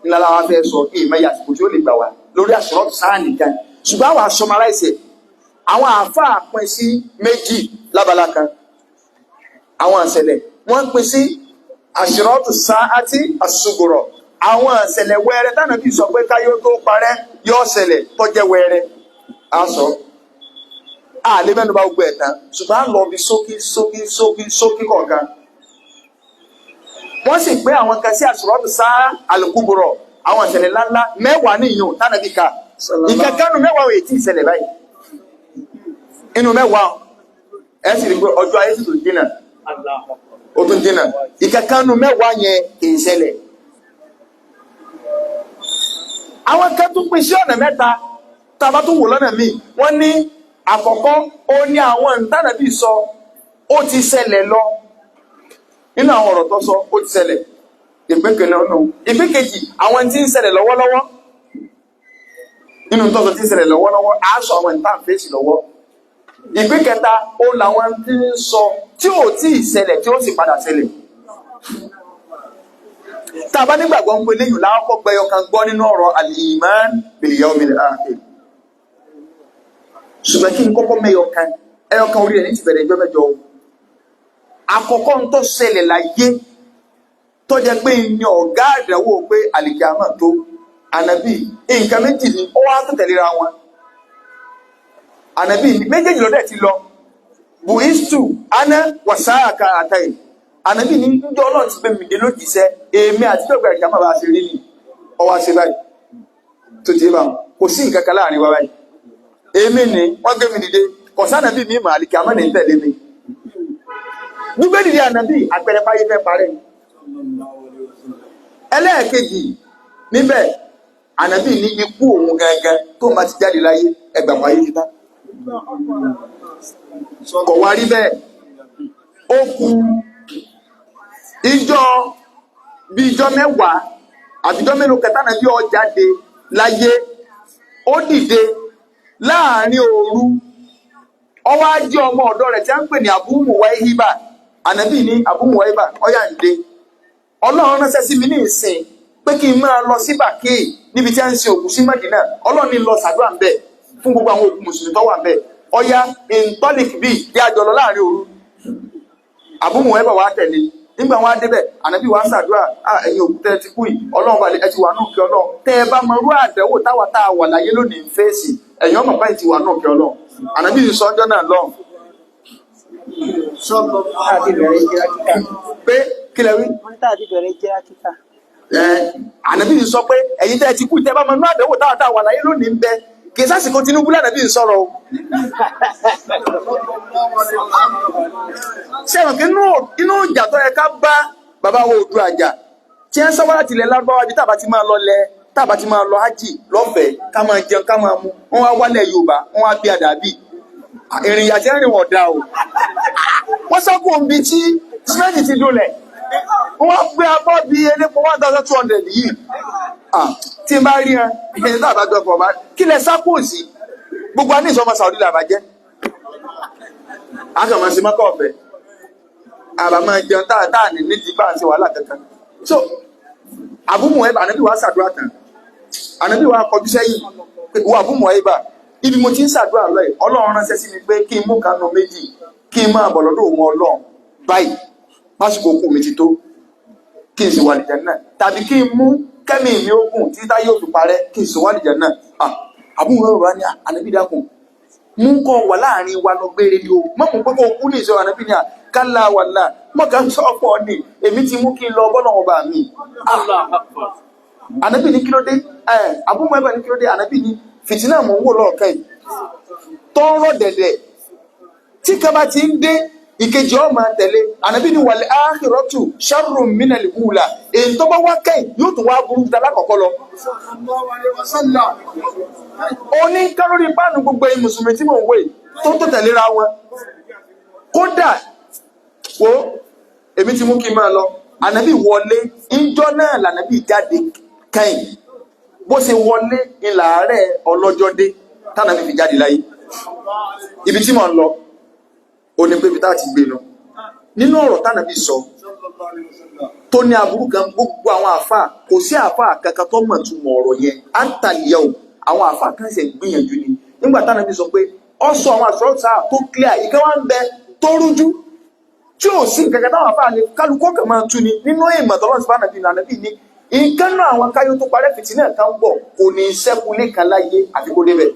Ńlá la wá fẹ́ sọ ìmọ̀ àsìkò tí ó lè gbà wá lórí àṣírọ́tù sáà nìkan, ṣùgbọ́n àwọn summarize ẹ̀. Àwọn àáfàá pín sí méjì lábala kan. Àwọn àṣẹlẹ̀ wọ́n pín sí àṣírọ́tù sáà àti àṣùgùrọ̀, àwọn àṣẹlẹ̀ wẹ́rẹ́ tánàbí sọ pé káyó tó parẹ́ yóò ṣẹlẹ̀ tó jẹ́ wẹ́rẹ́. Á sọ a lè mẹ́nu bà gbogbo ẹ̀ tán, ṣùgbọ́n á lọ bí ṣókí ṣókí ṣókí ṣókí kọ̀ọ̀kan. Wọ́n sì pé àwọn kan sí àṣírọ́tù sáà àlùkùbùrọ̀, àwọn ìṣẹ̀lẹ̀ ńláńlá 10 níyùn tánàbí ká. Ìkẹ́kẹ́nu 10 ò tí ìṣẹ̀lẹ̀ báyìí inú 10. Ẹ sì rí pé ọjọ́ ayé sì tún jìnnà, ó tún jìnnà. Ìkẹ́kẹ́nu 10 yẹn kì í ṣẹlẹ̀. Àwọn kan tún pín sí ọ̀nà mẹ́ta tá a bá tún wò lọ́nà míì. Wọ́n ní àkọ́kọ́, ó ní àwọn ìtànàbí sọ ó ti ṣẹlẹ̀ lọ nínú àwọn ọ̀rọ̀ tó sọ, ó ti ṣẹlẹ̀. Ìpín kìíní ọ̀nà. Ìpín kejì, àwọn tí ń ṣẹlẹ̀ lọ́wọ́lọ́wọ́ nínú tó sọ tí ń ṣẹlẹ̀ lọ́wọ́lọ́wọ́, á sọ àwọn ìtàn fèsì lọ́wọ́. Ìpín kẹta, ó làwọn tí ń sọ tí ò tí ì ṣẹlẹ̀ tí ó sì padà ṣẹlẹ̀. Tá a bá nígbàgbọ́ ń pe léyìn láwọ́kọ́ gbẹyọ kan gbọ́ nínú ọ̀rọ̀ al-iman bil yawmil akhir. Ṣùgbọ́n kí n kọ́kọ́ mẹ́yọ kan, ẹyọ kan orí rẹ̀ ní ti bẹ̀rẹ̀ ìjọ mẹ́jọ o. Àkọ́kọ́ ń tó ṣẹlẹ̀ láyé tó jẹ́ pé ní ọ̀gá àdánwò pé àlìkìámà tó, ànàbì nǹkan méjì ni ó wá tó tẹ̀léra wọn. Ànàbì ní méjèèjì lọ́dẹ̀ ti lọ. Buistu ana wasaaka àtàyè. Ànàbì ní njọ́ Ọlọ́run ti gbé mi dé lójíṣẹ́, èmi àti tó gbẹ̀rẹ̀ kìámà bá ṣe rí ni ọwọ́ ṣe báyìí tó ti bá wọn. Kò sí nǹkan kan láàrin wa báyìí. Èmi ni wọ́n gbé mi dìde, kò sánàbì mi mà, àlìkìámà ní tẹ̀lé mi. Gbígbé dìde ànàbì àpẹẹrẹ fáyé fẹ́ parẹ́. Ẹlẹ́ẹ̀kejì níbẹ̀, ànàbì ní ikú òun gangan tó máa ti jáde láyé, ẹgbà fáyé ti tán. Kò wá rí bẹ́ẹ̀. Ó kù ìjọ bí ìjọ 10 àbíjọ mélòó kẹta ànàbì ó jáde láyé. Ó dìde láàrin òru, ó wá jẹ́ ọmọ ọ̀dọ̀ rẹ̀ tí a ń pè ní Abu Muwaihiba. Ànàbì ní Abu Muwaihiba ọyà ń dé, Ọlọ́run ránṣẹ́ sí mi ní ìsìn pé kí n máa lọ sí Bàkíì níbi tí a ń sin òkú sí Mẹ́dínà. Ọlọ́run ní lọ sàdúrà ń bẹ̀ fún gbogbo àwọn òkú mùsùlùmí tó wà ń bẹ̀. Ọyá intolic bíi bí a jọ lọ láàrin òru. Abu Muwaihiba wá tẹ̀lé. Nígbà wọn á débẹ̀, ànàbí wa sàdúrà, ẹ̀yin òkú tẹ́ ti kú yìí, Ọlọ́run balẹ̀ ẹ ti wà náà kí Ọlọ́run tẹ́ ẹ bá mọ irú àdánwò táwa tá a wà láyé lónìí ń fèsì, ẹ̀yin ọmọ báyìí ti wà náà kí Ọlọ́run. Ànàbí sọ ọjọ́ náà lọ́hùn Tá a ti bẹ̀rẹ̀ ìjìrá kíkà. Pé kí lẹ wí? Wọ́n ní tá a ti bẹ̀rẹ̀ ìjìrá kíkà. Ànàbí sọ pé ẹ̀yin tẹ́ ti kú, tẹ́ bá mọ inú àdánwò táwa tá a wà láyé lónìí ń bẹ. Kì í sásìkò Tinubu lànàbí sọ̀rọ̀ o. Sẹ́wọ̀n kí inú ìjà tó yẹ ká bá bàbá wo Oòduà jà tí ẹ ń sáwá láti ilẹ̀ Lárúbáwá bí tàbá ti máa lọ lẹ, tàbá ti máa lọ ájì lọ́fẹ̀ẹ́, ká máa jẹun, ká máa mu, wọ́n wá wálẹ̀ Yorùbá, wọ́n wá bí àdàbí ìrìn ìyà tí ń rìn wọ̀n dá o. Wọ́n sọ́kù omi tí símẹ́ǹtì ti dolẹ̀, wọ́n gbé abọ́ bí elépo 1200 yìí. Tí n bá rí ẹ ẹni tá a bá gbọ́ bá kí lẹ sákò sí gbogbo àní ìsọmọ Saudi làbàjẹ́ a kàn máa ṣe mọ́kọ̀ ọ̀fẹ́, àbá máa jẹun tá a ní ní ti bá ń ṣe wàhálà kankan. So Abu Muwaiba, ànábì wa ṣàdúrà tán, ànábì wa kọjú sẹ́yìn pé wo Abu Muwaiba, ibi mo ti ń ṣàdúrà lọ yìí, Ọlọ́run ránṣẹ́ sí mi pé kí n mú kanu méjì kí n máa bọ̀ lọ́dọ̀ òun Ọlọ́run báyìí, lásìkò okùn mi ti tó, kí n sì wà lìjẹ́ náà, tàbí kí n mú kẹ́mi mi ogun títí táyé òfin parẹ́, kí n sì wà lìjẹ́ náà. Abu Muwaiba ní ànábì dákun, mú kọ́ wà láàrin wa lọ gbére ni o, mọ́ mú pé kó kú ní ìṣọ́. Ànábì ní à kálá wàlá mọ́kà sọ́pọ̀ ni èmi ti mú kí n lọ bọ́lọ̀ ọba mi. Ànábì ní kí ló dé? Abu Muwaiba ní kí ló dé? Ànábì ní fìtínà mò ń wò lọ́ọ̀kan yìí tó ń rọ̀ dẹ̀dẹ̀, tí kan bá ti ń dé, ìkejì ó máa tẹ̀lé. Ànábì ní wal akhiratu sharrun minal ula, èyí tó bá wá kẹ́yìn yóò tún wá burú ju alákọ̀ọ́kọ́ lọ. Oní kálórì páànù gbogbo ẹ̀yin mùsùlùmí tí mò ń wò yìí tó tó tẹ̀léra wọn. Kódà wo èmi ti mú kí n máa lọ. Ànábì wọlé ńjọ́ náà lànàbì jáde kẹ́yìn. Bó ṣe wọlé ìlà àárẹ̀ ọlọ́jọ́ dé tànàbì fi jáde láyé. Ibi tí mò ń lọ ó ní pé ibi tá a ti gbé lọ nínú ọ̀rọ̀ tànàbì sọ, Tó ní aburú kan, gbogbo àwọn àfà, kò sí àfà kankan tó mọ̀ túmọ̀ ọ̀rọ̀ yẹn àtàlíyà o. Àwọn àfà kan ṣe gbìyànjú ni nígbà táwọn ẹbí sọ pé ọ sọ àwọn àṣọ sáà tó clear ìkan wá ń bẹ tó rújú tí ò sí nǹkan kan táwọn àfà lè kálukú kan máa tú ni nínú ìmọ̀ tọ́lọ́ sí fánàbí nànàbí ni nǹkan náà. Àwọn káyọ̀ tó parẹ́, fìtínà kan bọ̀, kò ní sẹ́kù lé kan láyé àfi kó débẹ̀.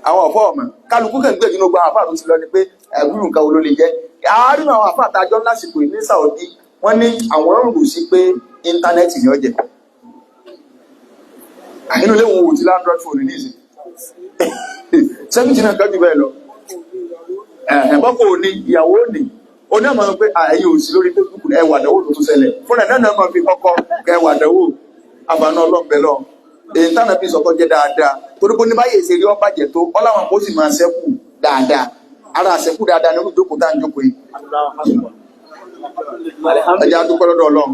Àwọn ọ̀fọ́ ọ̀mọ̀ kálukú kàn gbé ìdínú gba àwọn àfáà tó ti lọ ni pé ẹ̀gbúrú nǹkan wo ló lè jẹ́ àárín àwọn àfáà tàjọ lásìkò yìí ní Saudi. Wọ́n ní àwọn ń rò sí pé íńtánẹ́ẹ̀tì ni ó jẹ́ inú ilé wọn ò ti l'Android phone ní ìsìn 70 náà kan jù bẹ́ẹ̀ lọ. Ẹ̀hẹ̀n, bọ́kọ̀ òní ìyàwó òní oní àmọ́ pé ẹ̀yin ò sí lórí Facebook, ẹwà àdánwò tó tún ṣẹlẹ̀ fúnra náà náà máa fi kọ́kọ́ kẹwà àdánwò àbànú ọlọ́ọ̀bẹ lọ. Èyí tánà bí sọkọ jẹ́ dáadáa torí pé ní báyìí ṣe rí ọ́ bàjẹ́ tó ọláwọn kó sì máa ṣẹ́kù dáadáa. Ara àṣẹ́kù dáadáa ní olùjókòó tá à ń jókòó yìí. Ẹjẹ́ adúpẹ́ lọ́dọ̀ Ọlọ́run.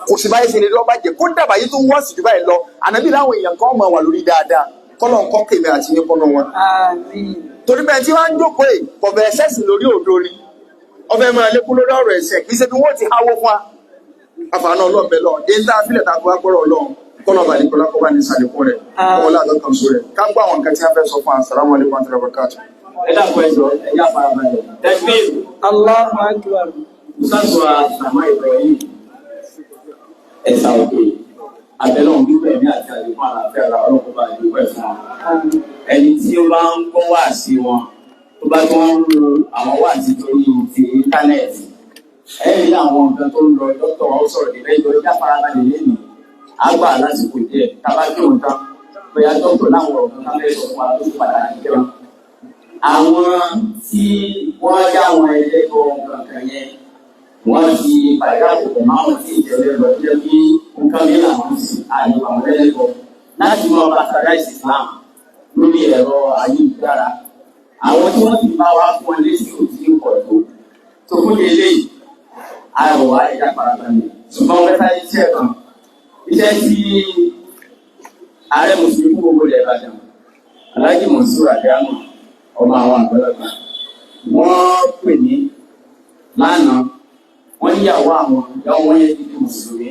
Kò sí báyìí ṣe lè rí ọ́ bàjẹ́ kó dàbà yìí tó wọ́ọ̀sì jù báyìí lọ. Ànábì láwọn èèyàn kan máa wà lórí dáadáa, kọ́lọ̀ ń kọ́ kèmí àti yín kọ́nà wọn. Àmín. Torí bẹ́ẹ̀ tí wọ́n ń jókòó yìí, kọ̀bẹ̀ ẹ̀sẹ̀sì lórí òdo ni ọbẹ̀ máa lékún lórí ọ̀rọ̀ ẹ̀sẹ̀, kì í ṣe bí wọ́n ti háwó fún wa. Àfààní ọlọ́ọ̀bẹ lọ èyí tá a fílẹ̀ tá a fi wá gbọ́rọ̀ Ọlọ́run, kọ́nà bàlí kọ́lá kọ́ bá ní sàlékún rẹ̀ kọ́wọ́n láàdọ́ kan sórí rẹ̀ ká gbọ́ àwọn nǹkan tí a fẹ́ sọ fún wa. Assalamu alaikum wa rahmatullahi wa barakatuh. Ẹ dàpọ̀, ẹ jọ, ẹ yá farabalẹ̀. Tẹ̀síìl. Allahu akbar. Sọ́sọ́ Àmọ́ Ibrahim Ẹ̀sà Òkè abẹ́lẹ́ gbígbẹ̀ ní àti àlékún àlàáfíà ara ọlọ́pàá bá àdúgbò ẹ̀ fún wọn. Àmín. Ẹni tí ó bá ń gbọ́ wáàsí wọn, tó bá tó ń lo àwọn wáàsí torí ti íńtánẹ́ẹ̀tì, ẹ rí àwọn nǹkan tó ń lọ. Dókítà wa ó sọ̀rọ̀ débẹ̀ ìjọba ìjà farabalẹ̀ lẹ́nu àgbà lásìkò díẹ̀ tábà kí òun tán, bóyá dókítà láwọn ọ̀rọ̀ kan fẹ́ sọ fún wa tó ṣe pàtàkì gan. Àwọn tí wọ́n yá àwọn ẹlẹ́gbọ̀n kankan yẹn, wọ́n ti pàdé àpòpọ̀ máwọn tí ìjẹ́lẹ̀ lọ jẹ́ kí nǹkan mi làwọn sì àyè àwọn ẹlẹ́gbọ̀n láti máa bastardize Islam lórí ẹ̀rọ ayélujára. Àwọn tí wọ́n ti bá wa fún ẹ lésì ò tí ń pọ̀ tó tó fún eléyìí àrò wa. Ẹ̀dá farabalẹ̀, ṣùgbọ́n wọ́n fẹ́ iṣẹ́ kan, iṣẹ́ tí ààrẹ mùsùlùmí fún gbogbo ilẹ̀ Ìbàdàn, Alhaji Monsur Adamu, ọmọ àwọn àgbàlagbà, wọ́n pè ní lánàá. Wọ́n níyàwó àwọn ìyàwó wọn yẹn ti di mùsùlùmí.